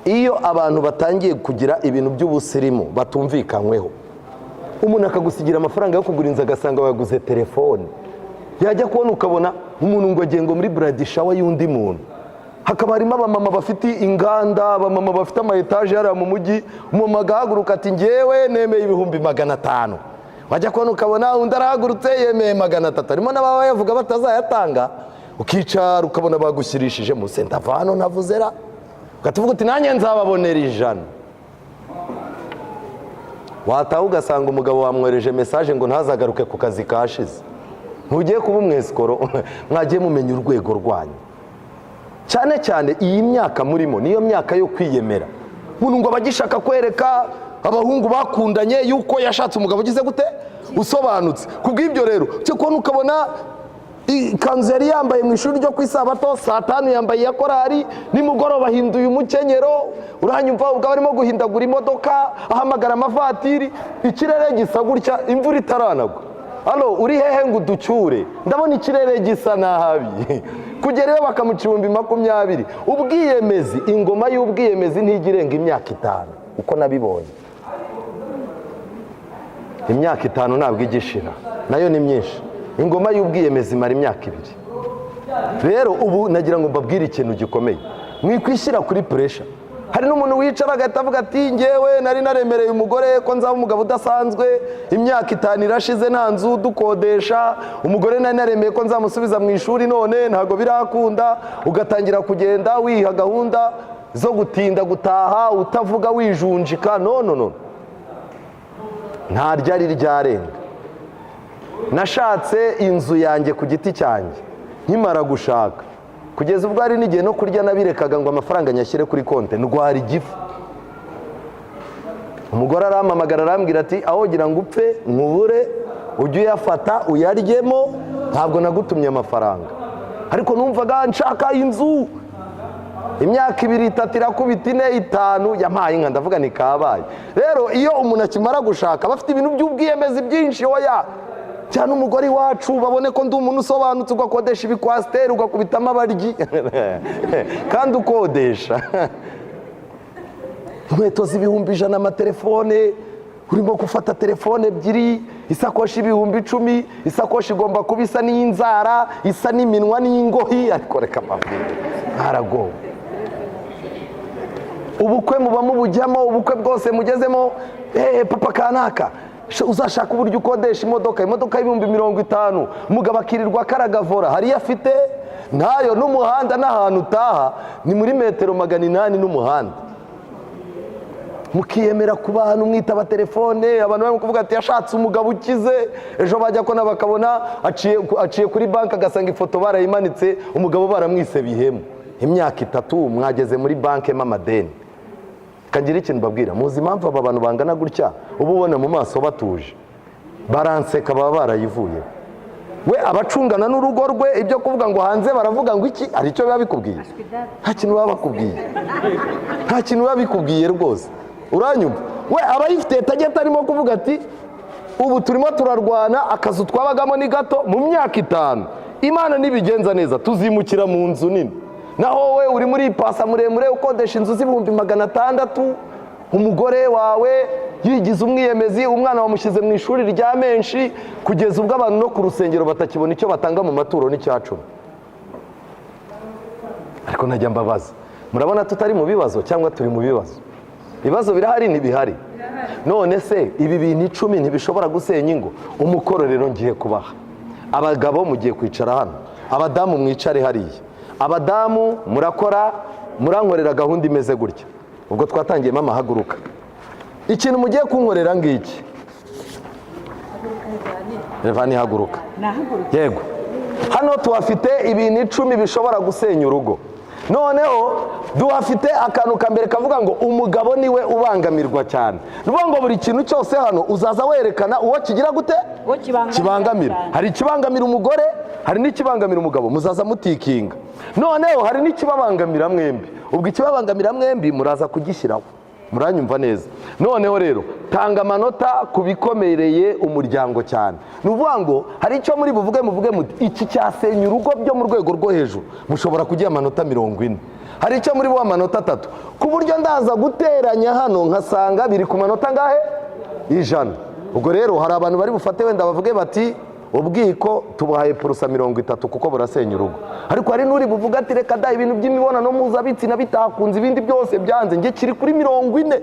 iyo abantu batangiye kugira ibintu by'ubusirimu batumvikanyweho, umuntu akagusigira amafaranga yo kugura inzu agasanga waguze telefone, yajya kubona ukabona umuntu ngo agiye ngo muri bridal shower y'undi muntu, hakaba harimo abamama bafite inganda, abamama bafite ama étages hariya mu mujyi, umumama agahaguruka ati: "Ngewe nemeye 500,000." Wajya kubona ukabona undi arahagurutse yemeye 300, harimo n'ababa bayavuga batazayatanga. Ukicara ukabona bagushyirishije mu ndava hano navuze ra, ugahita uti: "Nanjye nzababonera 100." Wataha ugasanga umugabo wamwohereje message ngo ntazagaruke ku kazi kashize. Ntugiye kuba umwesikoro? Mwagiye mumenya urwego rwanyu, cyane cyane iyi myaka murimo niyo myaka yo kwiyemera. Umuntu ngo aba agishaka kwereka abahungu bakundanye yuko yashatse umugabo ugize gute, usobanutse. Ku bw'ibyo rero, cyo kubona ukabona ikanzu yari yambaye mu ishuri ryo ku isabato, saa 5 yambaye iya korari, nimugoroba ahinduye umukenyero. Uranyumva? Ubwo arimo guhindagura imodoka, ahamagara amavatiri, ikirere gisa gutya, imvura itaranagwa: "Hano uri hehe ngo uducyure? Ndabona ikirere gisa nabi." Kugera iwe bakamuca 20,000. Ubwiyemezi, ingoma y'ubwiyemezi ntijya irenga imyaka 5. Uko nabibonye, imyaka 5 ntabwo ijya ishira, nayo ni myinshi. Ingoma y'ubwiyemezi imara imyaka 2. Rero ubu nagira ngo mbabwire ikintu gikomeye: mwikwishyira kuri pressure. Hari n'umuntu wicara agahita avuga ati: "Ngewe nari naremereye umugore ko nzaba umugabo udasanzwe, imyaka 5 irashize nta nzu, dukodesha. Umugore nari naremeye ko nzamusubiza mu ishuri, none ntabwo birakunda." Ugatangira kugenda wiha gahunda zo gutinda gutaha, utavuga, wijunjika. No, no, no, nta ryari ryarenga. Nashatse inzu yanjye ku giti cyanjye nkimara gushaka, kugeza ubwo hari n'igihe no kurya nabirekaga ngo amafaranga nyashyire kuri konti, ndwara igifu. Umugore arampamagara arambwira ati: "Aho kugira ngo upfe nkubure, ujye uyafata uyaryemo, ntabwo nagutumye amafaranga." Ariko numvaga nshaka inzu. Imyaka 2, 3 irakubita, 4, 5, yampaye inka, ndavuga ni kabaye. Rero iyo umuntu akimara gushaka aba afite ibintu by'ubwiyemezi byinshi: "Oya cyane, umugore iwacu babone ko ndi umuntu usobanutse." Ugakodesha ibikwasiteri, ugakubitamo abaryi kandi ukodesha, inkweto z'100,000, amatelefone, urimo gufata telefone ebyiri, isakoshi 10,000, isakoshi igomba kuba isa n'inzara, isa n'iminwa n'ingohi. Ariko reka mbabwire, mwaragowe. Ubukwe muba mubujyamo, ubukwe bwose mugezemo: "Eee, papa kanaka, uzashaka uburyo ukodesha imodoka, imodoka y'50,000." Umugabo akirirwa akaragavora, hari iyo afite Ntayo n'umuhanda n'ahantu utaha ni muri metero 800 n'umuhanda. Mukiyemera ku bantu, mwitaba telefone, abantu barimo kuvuga ati yashatse umugabo ukize. Ejo bajya kona bakabona aciye kuri banki, agasanga ifoto barayimanitse, umugabo baramwise Bihemu. Imyaka 3 mwageze muri banki mo amadeni. Kagira ikintu mbabwira: muzi impamvu aba bantu bangana gutya uba ubona mu maso batuje, baranseka? Baba barayivuye. We abacungana n'urugo rwe. Ibyo kuvuga ngo hanze baravuga ngo iki, hari icyo biba bikubwiye? Nta kintu baba bakubwiye, nta kintu biba bikubwiye rwose. Uranyumva? We aba yifitiye target, arimo kuvuga ati ubu turimo turarwana, akazu twabagamo ni gato, mu myaka 5 Imana nibigenza neza tuzimukira mu nzu nini. Naho we uri muri pasa muremure, ukodesha inzu z'ibihumbi 600, umugore wawe yigize umwiyemezi, umwana wamushyize mu ishuri rya menshi, kugeza ubwo abantu no ku rusengero batakibona icyo batanga mu maturo n'icyacumi. Ariko ntajya mbabaza, murabona tutari mu bibazo cyangwa turi mu bibazo? Ibibazo birahari, ntibihari? None se ibi bintu 10 ntibishobora gusenya ingo? Umukoro rero ngiye kubaha: abagabo mugiye kwicara hano, abadamu mwicare hariya. Abadamu murakora, murankorera gahunda imeze gutya. Ubwo twatangiyemo amahaguruka. Ikintu mugiye kunkorera ngiki. Revani, haguruka. Yego, hano tuhafite ibintu 10 bishobora gusenya urugo. Noneho duhafite akantu ka mbere kavuga ngo umugabo niwe ubangamirwa cyane. Ni ukuvuga ngo buri kintu cyose hano uzaza werekana uwo kigira gute? Uwo kibangamira. Kibangamira. Cyane. Hari ikibangamira umugore, hari n'ikibangamira umugabo. Muzaza mutikinga. Noneho hari n'ikibabangamira mwembi. Ubwo ikibabangamira mwembi muraza kugishyiraho. Muranyumva neza? Noneho rero tanga amanota ku bikomereye umuryango cyane. Ni ukuvuga ngo hari icyo muri buvuge, muvuge muti iki cyasenya urugo byo mu rwego rwo hejuru, mushobora kugiha amanota 40. Hari icyo muri buhe amanota 3, ku buryo ndaza guteranya hano nkasanga biri ku manota angahe? 100. Ubwo rero hari abantu bari bufate wenda bavuge bati ubwiko tubuhaye pourcent 30 kuko burasenya urugo. Ariko hari n'uri buvuga ati reka da, ibintu by'imibonano mpuzabitsina bitakunze, ibindi byose byanze, njye kiri kuri 40.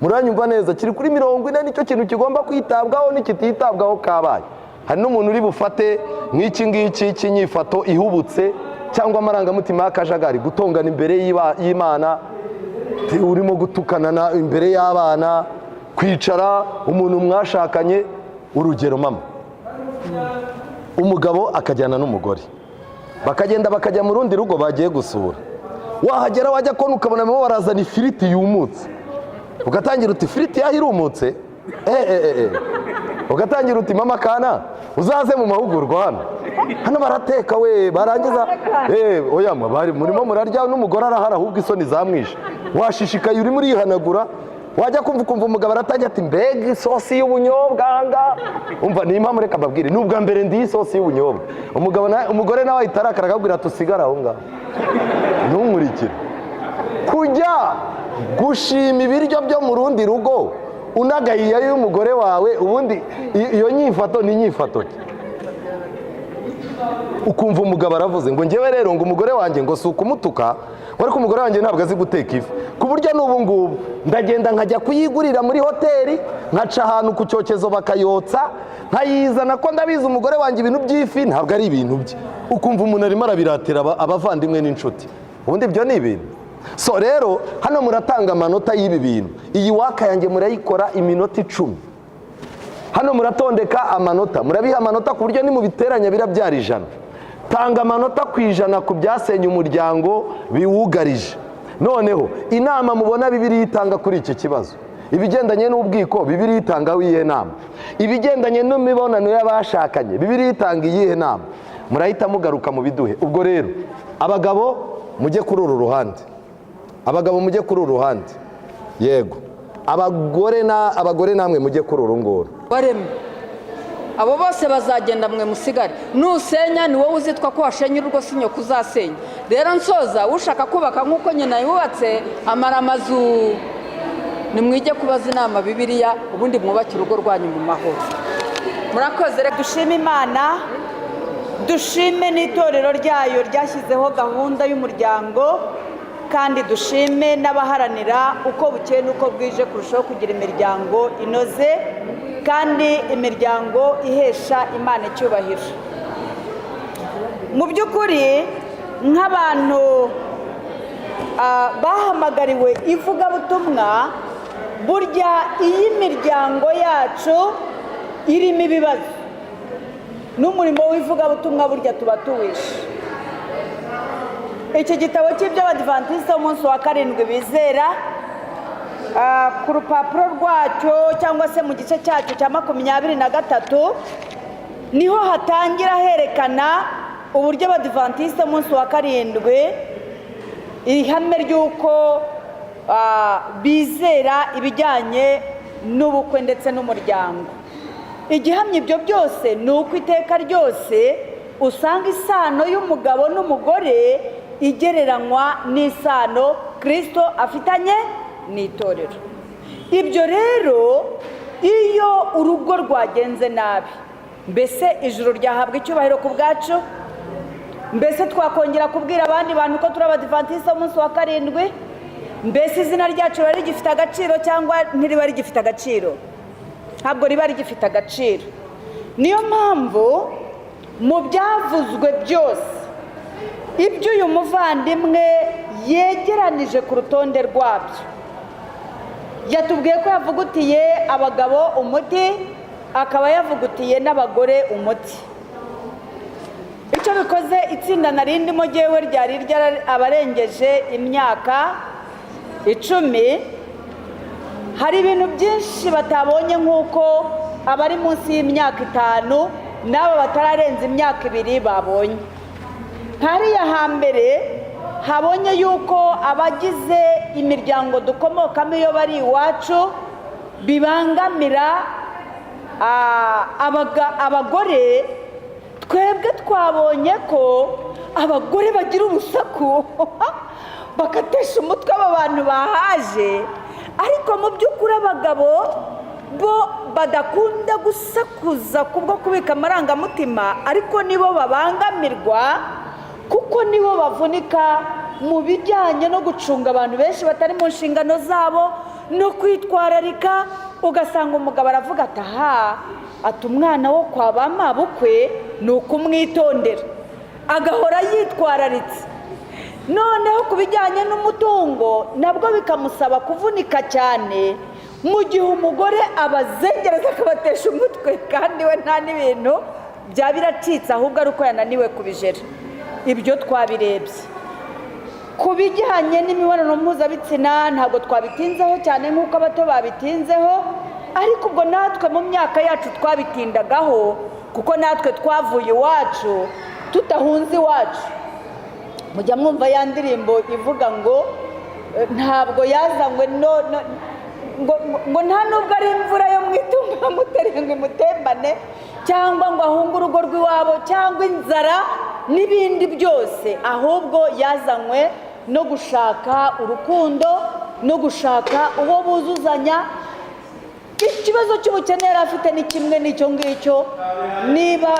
Muranyumva neza? Kiri kuri 40, nicyo kintu kigomba kwitabwaho, nikititabwaho kabaye. Hari n'umuntu uri bufate nk'iki ngiki cy'inyifato ihubutse cyangwa amarangamutima y'akajagari, gutongana imbere y'Imana, urimo gutukana imbere y'abana, kwicara umuntu mwashakanye. Urugero, mama, umugabo akajyana n'umugore, bakagenda bakajya mu rundi rugo bagiye gusura. Wahagera, wajya kubona ukabona barimo barazana ifiriti yumutse, ugatangira uti ifiriti yaho irumutse. Eh, eh, eh, eh. Ugatangira uti mama kana uzaze mu mahugurwa, hano barateka. We barangiza, oya, bari murimo murarya n'umugore arahara, ahubwo isoni zamwishe, washishikaye urimo urihanagura. Wajya kumva ukumva umugabo aratangira ati mbega isosi y'ubunyobwa ahangaha! Umva, ni impamvu, reka mbabwire, ni ubwa mbere ndiye isosi y'ubunyobwa. Umugabo umugore nawe ahita arakara, akabwira ati usigare aho ngaho ntunkurikire. Kujya gushima ibiryo byo mu rundi rugo unagayiye y'umugore wawe, ubundi iyo nyifato ni inyifato ki? Ukumva umugabo aravuze ngo ngewe rero ngo umugore wanjye ngo si ukumutuka ngo, ariko umugore wanjye ntabwo azi guteka ifi, ku buryo n'ubu ngubu ndagenda nkajya kuyigurira muri hoteli, nkaca ahantu ku cyokezo bakayotsa nkayizana, ko ndabizi umugore wanjye ibintu by'ifi ntabwo ari ibintu bye. Ukumva umuntu arimo arabiratira abavandimwe n'inshuti. Ubundi ibyo ni ibintu. So rero hano muratanga amanota y'ibi bintu. Iyi waka yanjye murayikora iminota 10. Hano muratondeka amanota, murabiha amanota ku buryo nimubiteranya birabyara 100. Tanga amanota ku 100 ku byasenya umuryango biwugarije. Noneho inama mubona Bibiliya itanga kuri iki kibazo: ibigendanye n'ubwiko, Bibiliya itangaho iyihe nama? Ibigendanye n'imibonano y'abashakanye, Bibiliya itanga iyihe nama? Murahita mugaruka mu biduhe. Ubwo rero abagabo mujye kuri uru ruhande, abagabo mujye kuri uru ruhande. Yego, abagore na abagore namwe mujye kuri uru nguru. Waremwe abo bose bazagenda, mwe musigare. Nusenya ni wowe uzitwa ko washenye urugo, si nyoko uzasenya. Rero nsoza, ushaka kubaka nk'uko nyina yubatse amara amazu. Nimwige kubaza inama Bibiliya, ubundi mwubake urugo rwanyu mu mahoro. Murakoze. Reka Dushime Imana, dushime n'itorero ryayo ryashyizeho gahunda y'umuryango, kandi dushime n'abaharanira uko bukeye n'uko bwije kurushaho kugira imiryango inoze kandi imiryango ihesha Imana icyubahiro. Mu by'ukuri, nk'abantu bahamagariwe ivugabutumwa, burya iyo imiryango yacu irimo ibibazo, n'umurimo w'ivugabutumwa burya tuba tuwishe. Iki gitabo cy'iby'Abadivantisite b'umunsi wa karindwi bizera, ku rupapuro rwacyo cyangwa se mu gice cyacyo cya 23, niho hatangira herekana uburyo Abadivantisite b'umunsi wa karindwi, ihame ry'uko bizera ibijyanye n'ubukwe ndetse n'umuryango. Igihamya ibyo byose ni uko iteka ryose usanga isano y'umugabo n'umugore igereranywa n'isano Kirisito afitanye n'itorero. Ibyo rero, iyo urugo rwagenze nabi, mbese ijuru ryahabwa icyubahiro ku bwacu? Mbese twakongera kubwira abandi bantu ko turi Abadivantisite b'umunsi wa karindwi? Mbese izina ryacu riba rigifite agaciro cyangwa ntiriba rigifite agaciro? Ntabwo riba rigifite agaciro. Niyo mpamvu mu byavuzwe byose, ibyo uyu muvandimwe yegeranije ku rutonde rwabyo, yatubwiye ko yavugutiye abagabo umuti, akaba yavugutiye n'abagore umuti. Icyo bikoze, itsinda narindimo jyewe ryari abarengeje imyaka 10. Hari ibintu byinshi batabonye nk'uko abari munsi y'imyaka 5 n'abo batararenza imyaka 2 babonye. Hariya hambere habonye yuko abagize imiryango dukomokamo, iyo bari iwacu, bibangamira abagore. Twebwe twabonye ko abagore bagira urusaku bagatesha umutwe aba bantu bahaje, ariko mu by'ukuri abagabo bo badakunda gusakuza kubwo kubika amarangamutima, ariko nibo babangamirwa kuko nibo bavunika mu bijyanye no gucunga abantu benshi batari mu nshingano zabo no kwitwararika. Ugasanga umugabo aravuga ati: "Aha," ati, "umwana wo kwa ba mabukwe ni ukumwitondera," agahora yitwararitse. Noneho ku bijyanye n'umutungo nabwo bikamusaba kuvunika cyane, mu gihe umugore abazengereza akabatesha umutwe, kandi we nta n'ibintu byaba biracitse, ahubwo ari uko yananiwe kubijera. Ibyo twabirebye. Ku bijyanye n'imibonano mpuzabitsina ntabwo twabitinzeho cyane nk'uko abato babitinzeho, ariko ubwo natwe mu myaka yacu twabitindagaho, kuko natwe twavuye iwacu tudahunze iwacu. Mujya mwumva ya ndirimbo ivuga ngo ntabwo yazanywe no ngo nta nubwo ari imvura yo mu itumba mutere ngo imutembane, cyangwa ngo ahunge urugo rw'iwabo, cyangwa inzara n'ibindi byose, ahubwo yazanywe no gushaka urukundo no gushaka uwo buzuzanya. Ikibazo cy'ubukene yari afite ni kimwe n'icyo ngicyo. Niba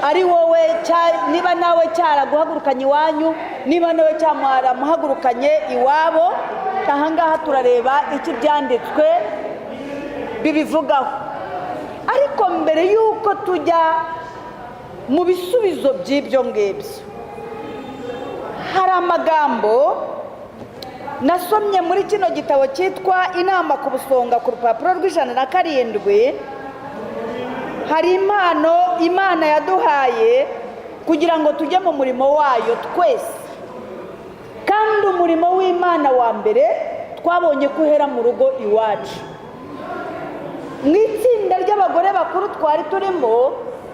ari wowe, niba nawe cyaraguhagurukanye iwanyu, niba nawe cyaramuhagurukanye iwabo, ahangaha turareba icyo ibyanditswe bibivugaho. Ariko mbere y'uko tujya mu bisubizo by'ibyo ngibyo, hari amagambo nasomye muri kino gitabo cyitwa Inama ku Busonga, ku rupapuro rw'107. Hari impano Imana yaduhaye kugira ngo tujye mu murimo wayo twese, kandi umurimo w'Imana wa mbere twabonye ko uhera mu rugo iwacu. Mu itsinda ry'abagore bakuru twari turimo,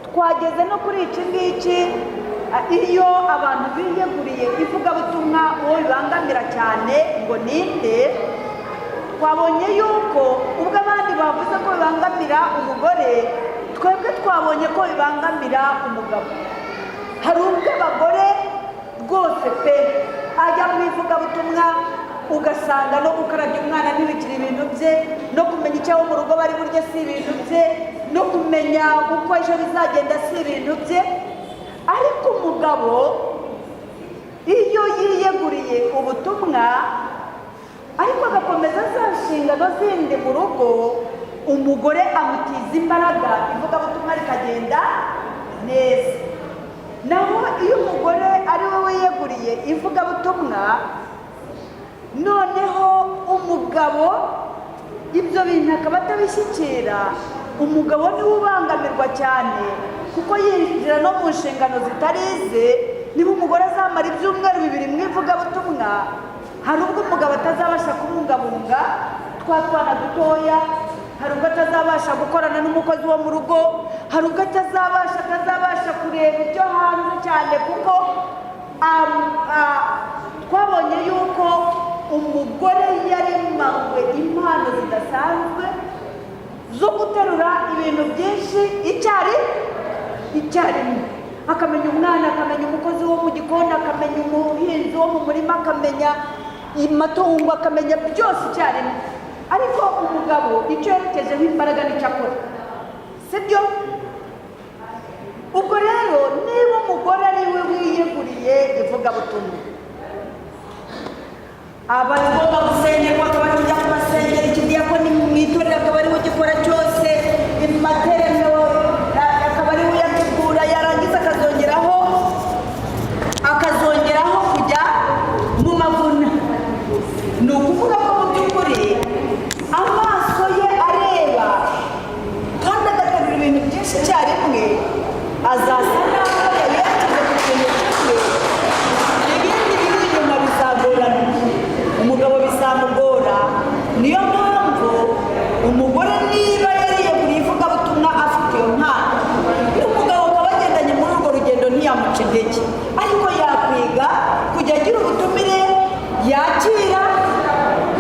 twageze no kuri iki ngiki: iyo abantu biyeguriye ivugabutumwa, uwo bibangamira cyane ngo ninde? Twabonye yuko ubwo abandi bavuze ko bibangamira umugore, twebwe twabonye ko bibangamira umugabo. Hari ubwo abagore rwose pe ajya mu ivugabutumwa, ugasanga no gukarabya umwana ntibikiri ibintu bye, no kumenya icyo abo mu rugo bari burye si ibintu bye, no kumenya uko ejo bizagenda si ibintu bye. Ariko umugabo iyo yiyeguriye ubutumwa, ariko agakomeza za nshingano zindi mu rugo, umugore amutiza imbaraga, ivugabutumwa rikagenda neza. Naho iyo umugore ari we wiyeguriye ivugabutumwa, noneho umugabo ibyo bintu akaba atabishyikira, umugabo niwe ubangamirwa cyane, kuko yinjira no mu nshingano zitari ize. Niba umugore azamara ibyumweru 2 mu ivugabutumwa, hari ubwo umugabo atazabasha kubungabunga twa twana dutoya, hari ubwo atazabasha gukorana n'umukozi wo mu rugo, hari ubwo atazabasha kureba ibyo hanze cyane, kuko twabonye yuko umugore yaremanywe impano zidasanzwe zo guterura ibintu byinshi icyarimwe, akamenya umwana, akamenya umukozi wo mu gikoni, akamenya umuhinzi wo mu murima, akamenya amatungo, akamenya byose icyarimwe. Ariko umugabo icyo yerekejeho imbaraga nicyo akora, sibyo? Ubwo rero niba umugore ari we wiyeguriye ivugabutumwa, aba agomba gusengerwa, akaba tujya kubasengera, ikidiyakoni mu itorero akaba ariwe ugikora cyose, amateraniro akaba ariwe uyategura, yarangiza akazongeraho kujya mu mavuna. Ni ukuvuga ko mu by'ukuri amaso ye areba kandi agaterura ibintu byinshi icyarimwe, azasa naho yayerekeje ku kintu kimwe, ibindi biri inyuma bizagorana, umugabo bizamugora. Niyo mpamvu umugore niba yariyeguriye ivugabutumwa afite iyo mpano, n'umugabo akaba agendanye muri urwo rugendo, ntiyamuca intege, ariko yakwiga kujya agira ubutumire yakira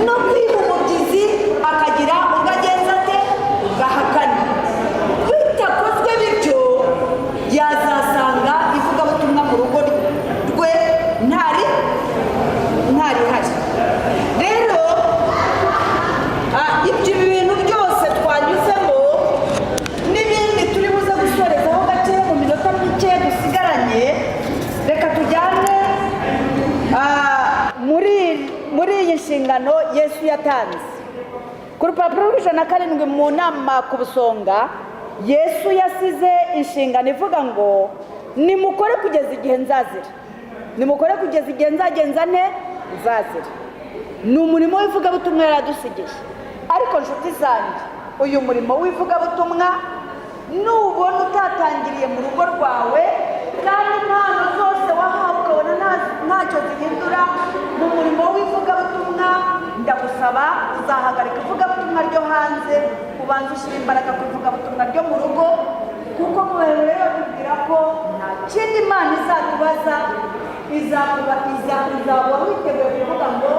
no kwiha umubyizi, akagira ubwo agenza ate, ugahakana. Bitakozwe bityo, yazasanga ivugabutumwa mu rugo rwe ntarihari. Rero ibyo bintu byose twanyuzemo n'ibindi turi buze gusorezaho gake mu minota mike dusigaranye, reka tujyane muri iyi nshingano Yesu yatanze. Ku rupapuro rw'107 mu nama ku busonga, Yesu yasize inshingano ivuga ngo: "Nimukore kugeza igihe nzazira, nimukore kugeza igihe nzagenza nte? Nzazira." Ni umurimo w'ivugabutumwa yaradusigiye. Ariko nshuti zanjye, uyu murimo w'ivugabutumwa nubona utatangiriye mu rugo rwawe, kandi impano zose wahawe ukabona ntacyo zihindura mu murimo w'ivugabutumwa, ndagusaba uzahagarika ivugabutumwa ryo hanze, ubanza ushyira imbaraga ku ivugabutumwa ryo mu rugo, kuko mu rero batubwira ko nta kindi Imana izatubaza, izakuba uzaba witeguye kuvuga ngo: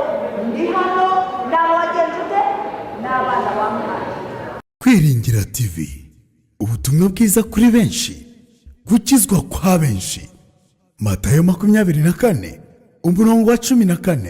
"Ndi hano, naba wagenje ute n'abana bamuhaye." Kwiringira TV, ubutumwa bwiza kuri benshi, gukizwa kwa benshi. Matayo 24 umurongo wa 14.